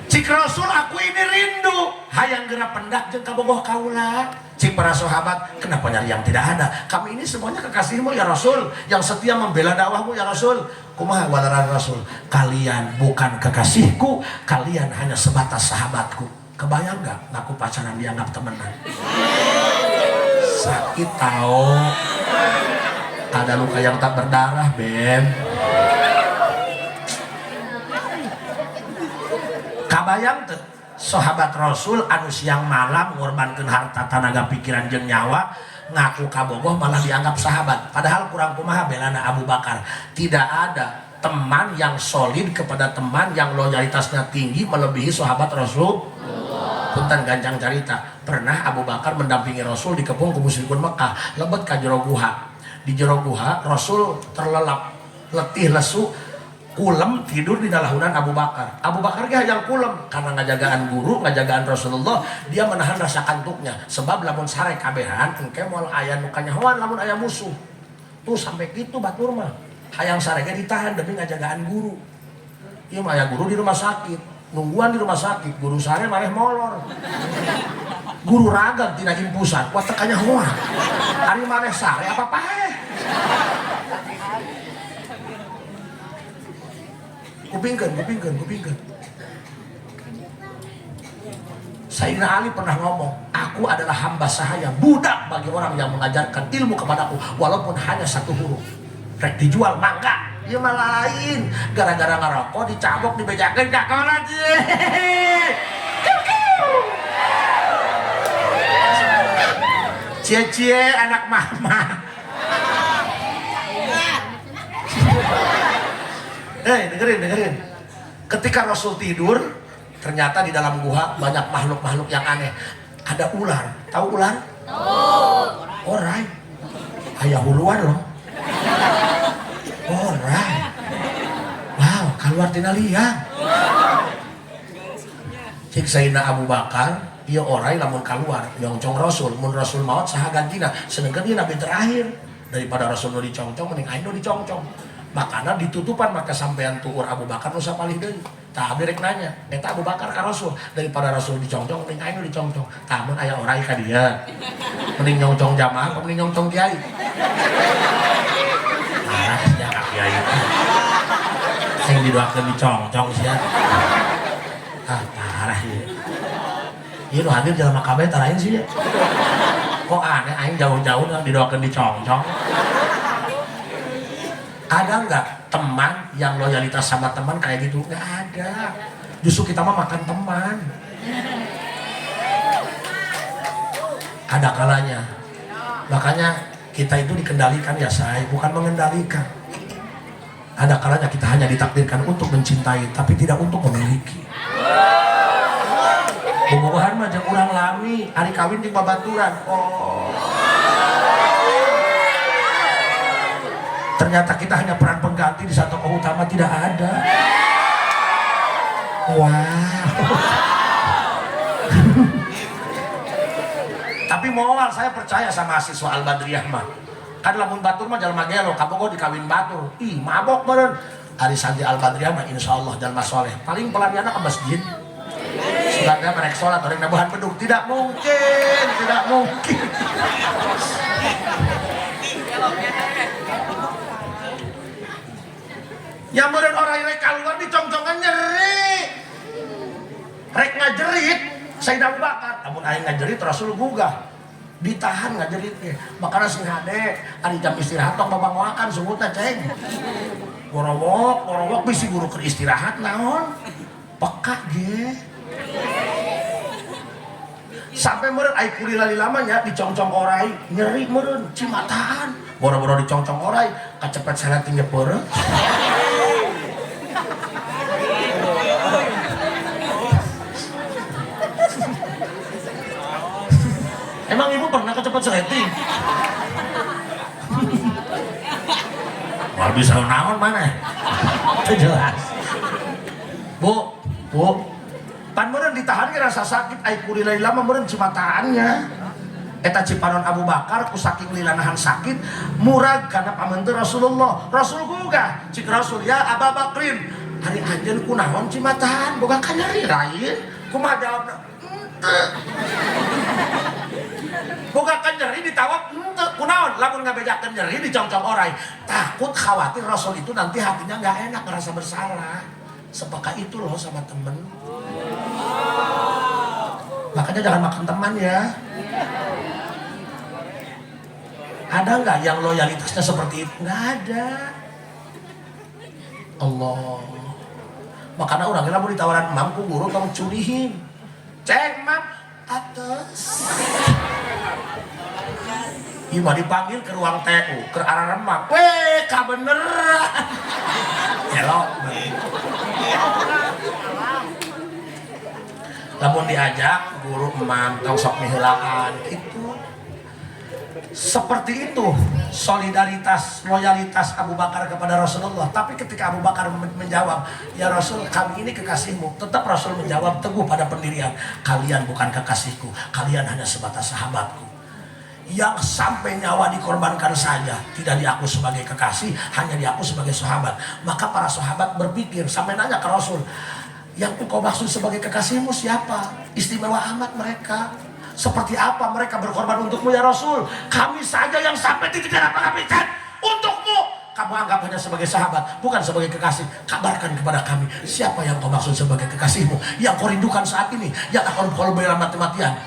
Cik Rasul, aku ini rindu hayang geura pendak jeung kabogoh kaula. Cik para sahabat, "Kenapa nyari yang tidak ada? Kami ini semuanya kekasihmu ya Rasul, yang setia membela dakwahmu ya Rasul." Kumaha waleran Rasul? "Kalian bukan kekasihku, kalian hanya sebatas sahabatku." Kebayang nggak ngaku pacaran dianggap temenan? Sakit tau. Ada luka yang tak berdarah, Beb. Kabayang teu sahabat Rasul anu siang malam ngorbankeun harta, tenaga, pikiran jeung nyawa, ngaku kabogoh malah dianggap sahabat. Padahal kurang kumaha belana Abu Bakar. Tidak ada teman yang solid kepada teman yang loyalitasnya tinggi melebihi sahabat Rasul. Punten gancang carita. Pernah Abu Bakar mendampingi Rasul dikepung ku musyrikun Mekah, lebet ka jero guha. Di jero guha Rasul terlelap, letih lesu. Kulem tidur di dalahunan Abu Bakar. Abu Bakar ge hayang kulem karena ngajagaan guru, ngajagaan Rasulullah, dia menahan rasa kantuknya. Sebab lamun sare kabehan engke moal aya nu kanyahoan lamun aya musuh. Tuh sampai kitu batur mah. Hayang sare ge ditahan demi ngajagaan guru. Ieu mah aya guru di rumah sakit, nungguan di rumah sakit, guru sare mareh molor. Guru ragam tina impusan, kuat teu kanyahoan. Ari mareh sare apa paeh? Kupingkeun, kupingkeun, kupingkeun. Sayyidina Ali pernah ngomong, aku adalah hamba sahaya, budak bagi orang yang mengajarkan ilmu kepadaku, walaupun hanya satu huruf. Rek dijual, mangga. Ieu mah lain. Gara-gara ngarokok, dicabok, dibejakeun ka kolot. Cie-cie anak mama. Dengerin, dengerin. Ketika Rasul tidur, ternyata di dalam guha banyak makhluk-makhluk yang aneh. Ada ular. Tahu ular? Tahu. Orai. Ayah huluan loh. Orai. Wow, keluar tina liang. Cik Sayyidina Abu Bakar, ieu orai lamun keluar, nyongcong Rasul, mun Rasul maot saha gantina, sedengkeun ieu nabi terakhir. Daripada Rasul nu dicongcong mending aing nu dicongcong. Makana ditutupan maka sampean tuur Abu Bakar nu sapalih deui. Tah abdi rek nanya, eta Abu Bakar ka Rasul, daripada Rasul dicongcong mending aing nu dicongcong. Tah mun aya orai ka dieu. Mending nyongcong jamaah apa mending nyongcong kiai? Parah sia ka kiai. Sing didoakeun dicongcong sia. Ah parah ieu. Ieu nu hadir jelema kabeh tah lain sih ya. Kok aneh aing jauh-jauh didoakeun dicongcong. Ada nggak teman yang loyalitas sama teman kayak gitu? Nggak ada. Justru kita mah makan teman. Ada kalanya. Makanya kita itu dikendalikan ya say, bukan mengendalikan. Ada kalanya kita hanya ditakdirkan untuk mencintai, tapi tidak untuk memiliki. Bobogohan mah jeung urang lami, ari kawin jeung babaturan. Oh. Ternyata kita hanya peran pengganti di satu tokoh utama tidak ada. Wow. Tapi moal saya percaya sama mahasiswa Al-Badriyah mah. Kan lamun batur mah jalma gelo, kabogoh dikawin batur. Ih, mabok meureun. Ari santri Al-Badriyah mah insyaallah jalma soleh. Paling pelarianna ke masjid. Sebenarnya mereka sholat, orang nabuhan beduk. Tidak mungkin, tidak mungkin. Yang meureun orang rek keluar dicongcongan nyeri. Rek ngajerit Sayyidina Abu Bakar. Lamun aing ngajerit Rasul gugah. Ditahan ngajerit ge. Makana sing hade ari jam istirahat tong babangoakan sungutna ceng. Gorowok, gorowok bisi guru keur istirahat naon? Peka ge. Sampai meureun ai kulila lamanya dicongcong orai, nyeri meureun cimataan. Boro-boro dicongcong orai, kacepet seleting ge peureut. Emang ibu pernah kecepet seleting? Wah bisa naon mana? Itu jelas. Bu, bu, pan meureun ditahan ge rasa sakit, ai kulila lama meureun cimataannya. Eta cipanon Abu Bakar ku saking lila nahan sakit, murag kana pamenteur Rasulullah. Rasul gugah, cik Rasul ya Aba Bakrin, ari anjeun kunaon cimataan, boga kanyeri lain. Kumaha jawabna? Henteu. Boga kanyeri ditawab henteu, kunaon? Lamun ngabejakeun nyeri dicongcong orai. Takut khawatir Rasul itu nanti hatinya nggak enak, ngerasa bersalah. Sepeka itu loh sama temen. Makanya jangan makan teman ya. Ada nggak yang loyalitasnya seperti itu? Nggak ada. Allah. Makanya orang kira mau ditawaran mam ku guru tong curihin. Ceng mam atas. Iya mah dipanggil ke ruang TU, ke arah remang. Weh, kabeneran. Elok. Lamun diajak guru emam tong sok miheulaan gitu. Seperti itu. Solidaritas, loyalitas Abu Bakar kepada Rasulullah. Tapi ketika Abu Bakar menjawab, "Ya Rasul, kami ini kekasihmu." Tetap Rasul menjawab teguh pada pendirian, "Kalian bukan kekasihku, kalian hanya sebatas sahabatku." Yang sampai nyawa dikorbankan saja tidak diaku sebagai kekasih, hanya diaku sebagai sahabat. Maka para sahabat berpikir sampai nanya ke Rasul, "Yang engkau maksud sebagai kekasihmu siapa? Istimewa amat mereka. Seperti apa mereka berkorban untukmu, ya Rasul? Kami saja yang sampai titik darah penghabisan untukmu, kamu anggap hanya sebagai sahabat, bukan sebagai kekasih. Kabarkan kepada kami, siapa yang kau maksud sebagai kekasihmu, yang kau rindukan saat ini, yang akan kau bela mati-matian,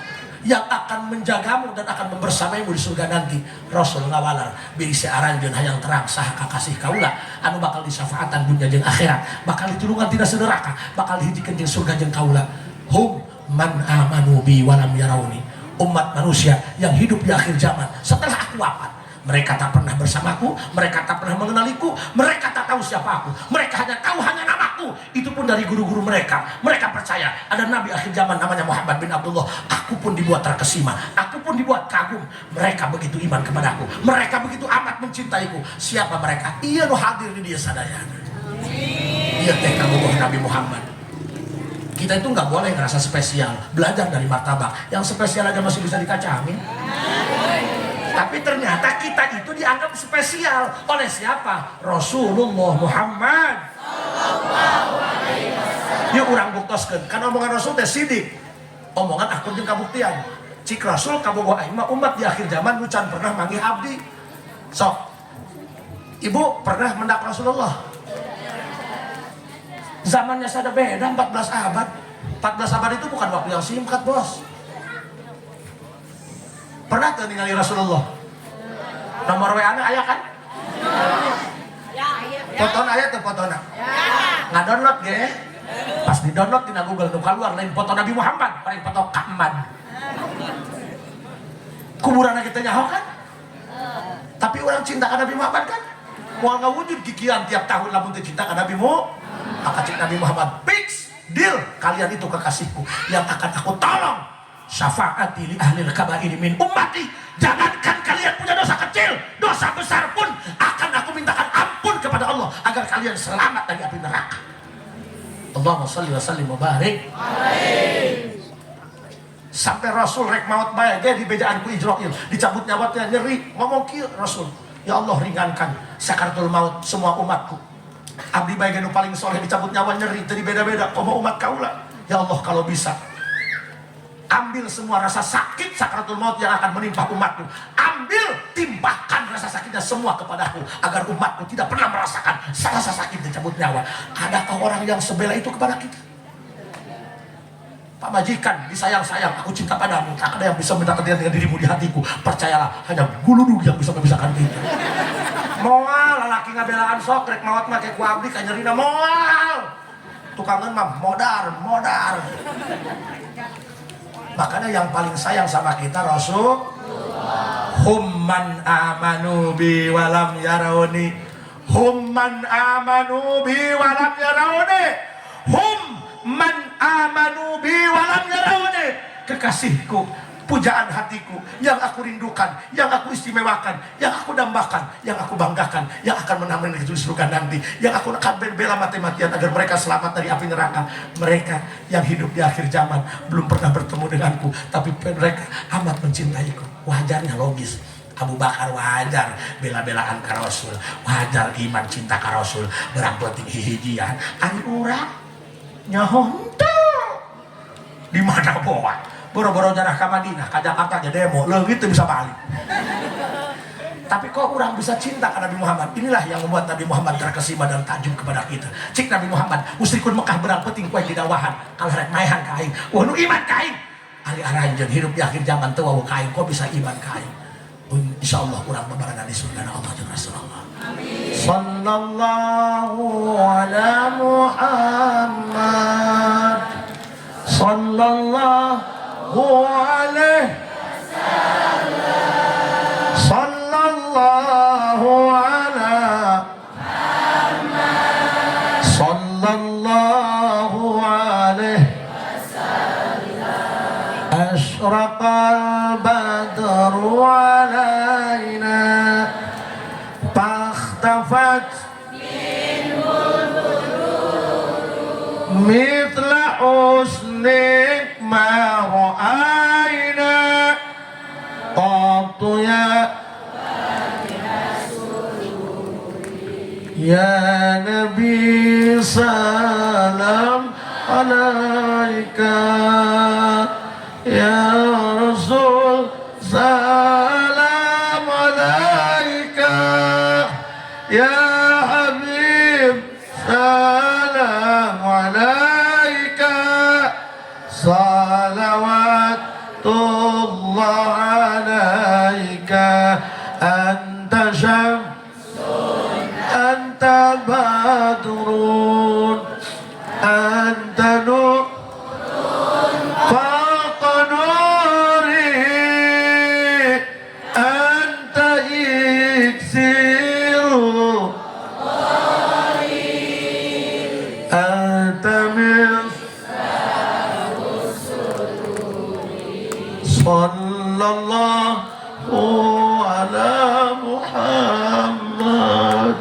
yang akan menjagamu dan akan membersamaimu di surga nanti." Rasul ngawaler, "Bilih aranjeun hayang terang saha kakasih kaula anu bakal disafaatan dunia jeung akhirat, bakal ditulungan tina neraka, bakal dihijikeun jeung surga jeung kaula, hum man amanu bi walam yarauni." Umat manusia yang hidup di akhir zaman setelah aku wafat, mereka tak pernah bersamaku, mereka tak pernah mengenaliku, mereka tak tahu siapa aku. Mereka hanya tahu hanya namaku. Itu pun dari guru-guru mereka. Mereka percaya ada nabi akhir zaman namanya Muhammad bin Abdullah. Aku pun dibuat terkesima, aku pun dibuat kagum. Mereka begitu iman kepadaku, mereka begitu amat mencintaiku. Siapa mereka? Iya, nu hadir di dieu sadayana. Iya teh kabogoh Nabi Muhammad. Kita itu nggak boleh ngerasa spesial. Belajar dari martabak. Yang spesial aja masih bisa dikacangin. Tapi ternyata kita itu dianggap spesial oleh siapa? Rasulullah Muhammad. Yuk, urang buktoskeun. Kan omongan Rasul teh sidik. Omongan akur jeung kabuktian. Cik Rasul, kabogoh aing mah umat di akhir zaman nu can pernah manggih abdi. Sok. Ibu pernah mendak Rasulullah? Zamannya sada beda 14 abad. 14 abad itu bukan waktu yang singkat, Bos. Pernah tuh ningali Rasulullah? Nomor WA na aya kan? Fotona aya tuh, fotona. Ngadownload ge? Pas di download di Google nu keluar lain foto Nabi Muhammad, lain foto Kaman. Kuburan kita nyaho kan? Tapi urang cinta ka Nabi Muhammad kan? Moal ngawujud kikian tiap tahun lamun teu cinta ka Nabi Mu. Maka cik Nabi Muhammad, fix deal, kalian itu kekasihku yang akan aku tolong, syafaati li ahli kabairi min ummati. Jangankan kalian punya dosa kecil, dosa besar pun akan aku mintakan ampun kepada Allah agar kalian selamat dari api neraka. Allahumma salli wa sallim wa barik. Sampai Rasul rek maut bae ge dibejaan ku Ijroil, dicabut nyawatnya, nyeri, ngomong kieu Rasul, "Ya Allah, ringankan sakaratul maut semua umatku. Abdi bae nu paling soleh dicabut nyawa nyeri, jadi beda-beda, komo umat kaula. Ya Allah, kalau bisa ambil semua rasa sakit sakaratul maut yang akan menimpa umatku. Ambil, timpahkan rasa sakitnya semua kepadaku agar umatku tidak pernah merasakan rasa sakit dicabut nyawa." Adakah orang yang sebela itu kepada kita? Pak majikan disayang-sayang, "Aku cinta padamu, tak ada yang bisa membedakan dengan dirimu di hatiku." Percayalah, hanya guludug yang bisa memisahkan kita. Moal lalaki ngabelaan sok rek maot mah ku abdi kanyerina moal. Tukangan mah modar, modar. Makanya yang paling sayang sama kita Rasul. Hum man amanu bi walam yarawni. Hum man amanu bi walam yarawni. Hum man amanu bi walam yarawni. Kekasihku, pujaan hatiku, yang aku rindukan, yang aku istimewakan, yang aku dambakan, yang aku banggakan, yang akan menemani di surga nanti, yang aku akan bela mati-matian agar mereka selamat dari api neraka. Mereka yang hidup di akhir zaman belum pernah bertemu denganku, tapi mereka amat mencintaiku. Wajarnya logis. Abu Bakar wajar bela-belaan ka Rasul, wajar iman cinta ka Rasul, berang penting hihijian. Ari urang nyaho henteu. Di mana bawa? Boro-boro jarah ka Madinah, ka Jakarta aja demo, leungit teu bisa balik. Tapi kok orang bisa cinta ke Nabi Muhammad? Inilah yang membuat Nabi Muhammad terkesima dan takjub kepada kita. Cik Nabi Muhammad, musyrikun Mekah berang peuting ku aing didawahan, kalah rek maehan ka aing. Wah, nu iman ka aing. Ari aranjeun hidup di akhir zaman teu wawuh ka aing, kok bisa iman ka aing? Insya Allah urang bebarengan di surga Allah jeung Rasulullah. Amin. Sallallahu ala Muhammad. Sallallahu alaihi, sallallahu ala, sallallahu alaihi. Asyraqal badru alaina. Waqafat mithla husnik ma ra'ayna qattu ya Nabi, salam alaika, ya Rasul, salam alaika, ya Habib, salam alaika, salawatullah alaika, anta syams, anta badrun, anta nur fawqa nuri, anta iksiru, anta min sallallahu ala Muhammad,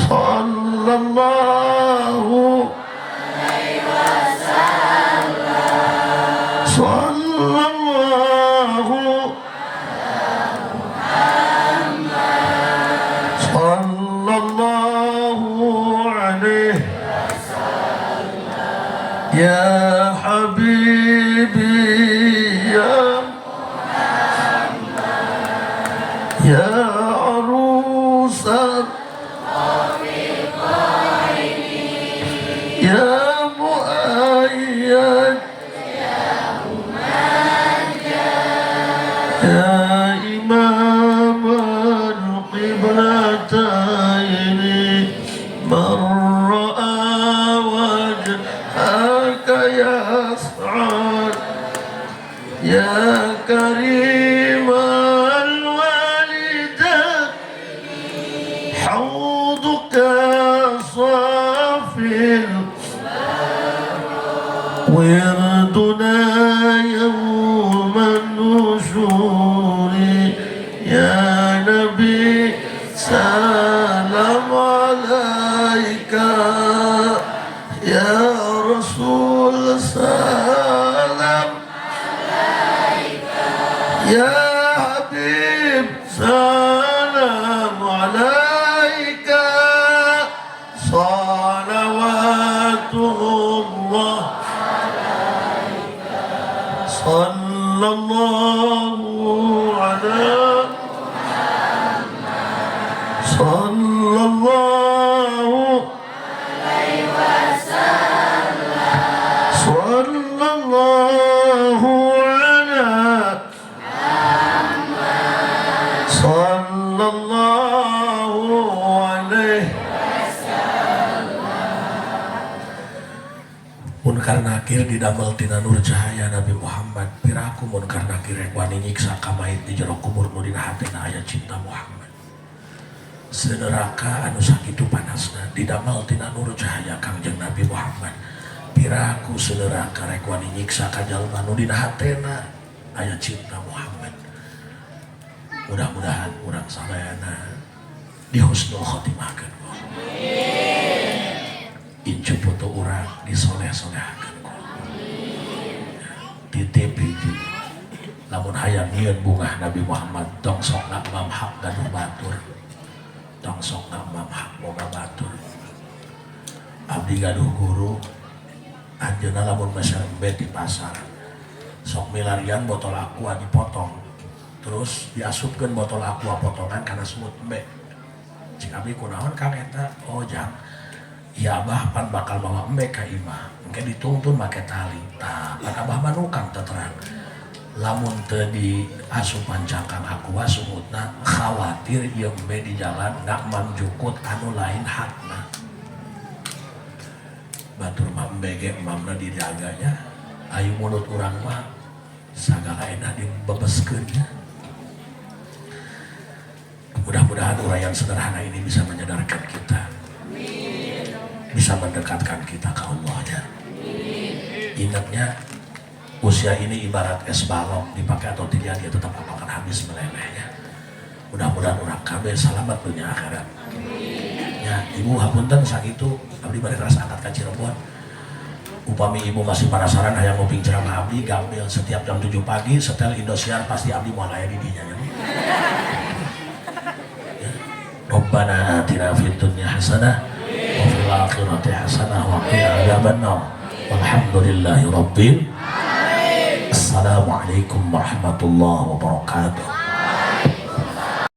sallallahu sallallahu sallallahu alaihi. Ya habibi, ya ya arusat, ya muayyad, ya imam al-qiblataini, man ra'a wajhaka yas'ad, ya karim al-walidain, hawduka safil وردنا يوم النشور، يا نبي سلام عليك، يا رسول سلام، يا حبيب سلام عليك، صلوات الله، صلى الله على، صلى الله، صلى الله على، صلى الله عليه. Munkar nakir didamel tina nur cahaya Nabi Muhammad, piraku munkar nakir rek wani nyiksa ka mayit di jero kubur nu dina hatena aya cinta Muhammad? Seneraka anu sakitu panasna didamel tina nur cahaya Kangjeng Nabi Muhammad, piraku seneraka rek wani nyiksa ka jalma nu dina hatena aya cinta Muhammad? Mudah-mudahan urang sadayana dihusnul khotimahkeun ku, incu putu urang disoleh-solehakeun ku. Titip hiji, lamun hayang nyieun bungah Nabi Muhammad, tong sok ngamam hak gaduh batur, tong sok ngamam hak boga batur. Abdi gaduh guru, anjeunna lamun meser embe di pasar sok milarian botol Aqua dipotong, terus diasupkeun botol Aqua potongan kana semut embe. Cik abdi, "Kunaon, Kang, eta?" "Oh, Jang, ya Abah pan bakal bawa embe ka imah, engke dituntun make tali. Tah, pan Abah mah nukang teu terang, lamun teu di asupan cangkang Aqua sumutna, khawatir ieu embe di jalan ngakmam jukut anu lain hakna." Batur mah embe ge emamna dijaganya, ayo mulut urang mah sagala enak dibebeskeun nya. Mudah-mudahan uraian sederhana ini bisa menyadarkan kita, bisa mendekatkan kita ke Allah ya. Ingatnya, usia ini ibarat es balok, dipakai atau tidak dia tetap akan habis melelehnya. Mudah-mudahan urang kabeh salamat dunia akhirat. Ya, Ibu, hapunten sakitu, abdi bade keras angkat ka Cirebon. Upami Ibu masih penasaran hayang nguping ceramah abdi, gampil setiap jam 7 pagi setel Indosiar, pasti abdi moal aya di dinya ya. Ya. Rabbana atina fid dunya hasanah wa fil akhirati hasanah wa qina adzabannar. Walhamdulillahi rabbil. Assalamualaikum warahmatullahi wabarakatuh.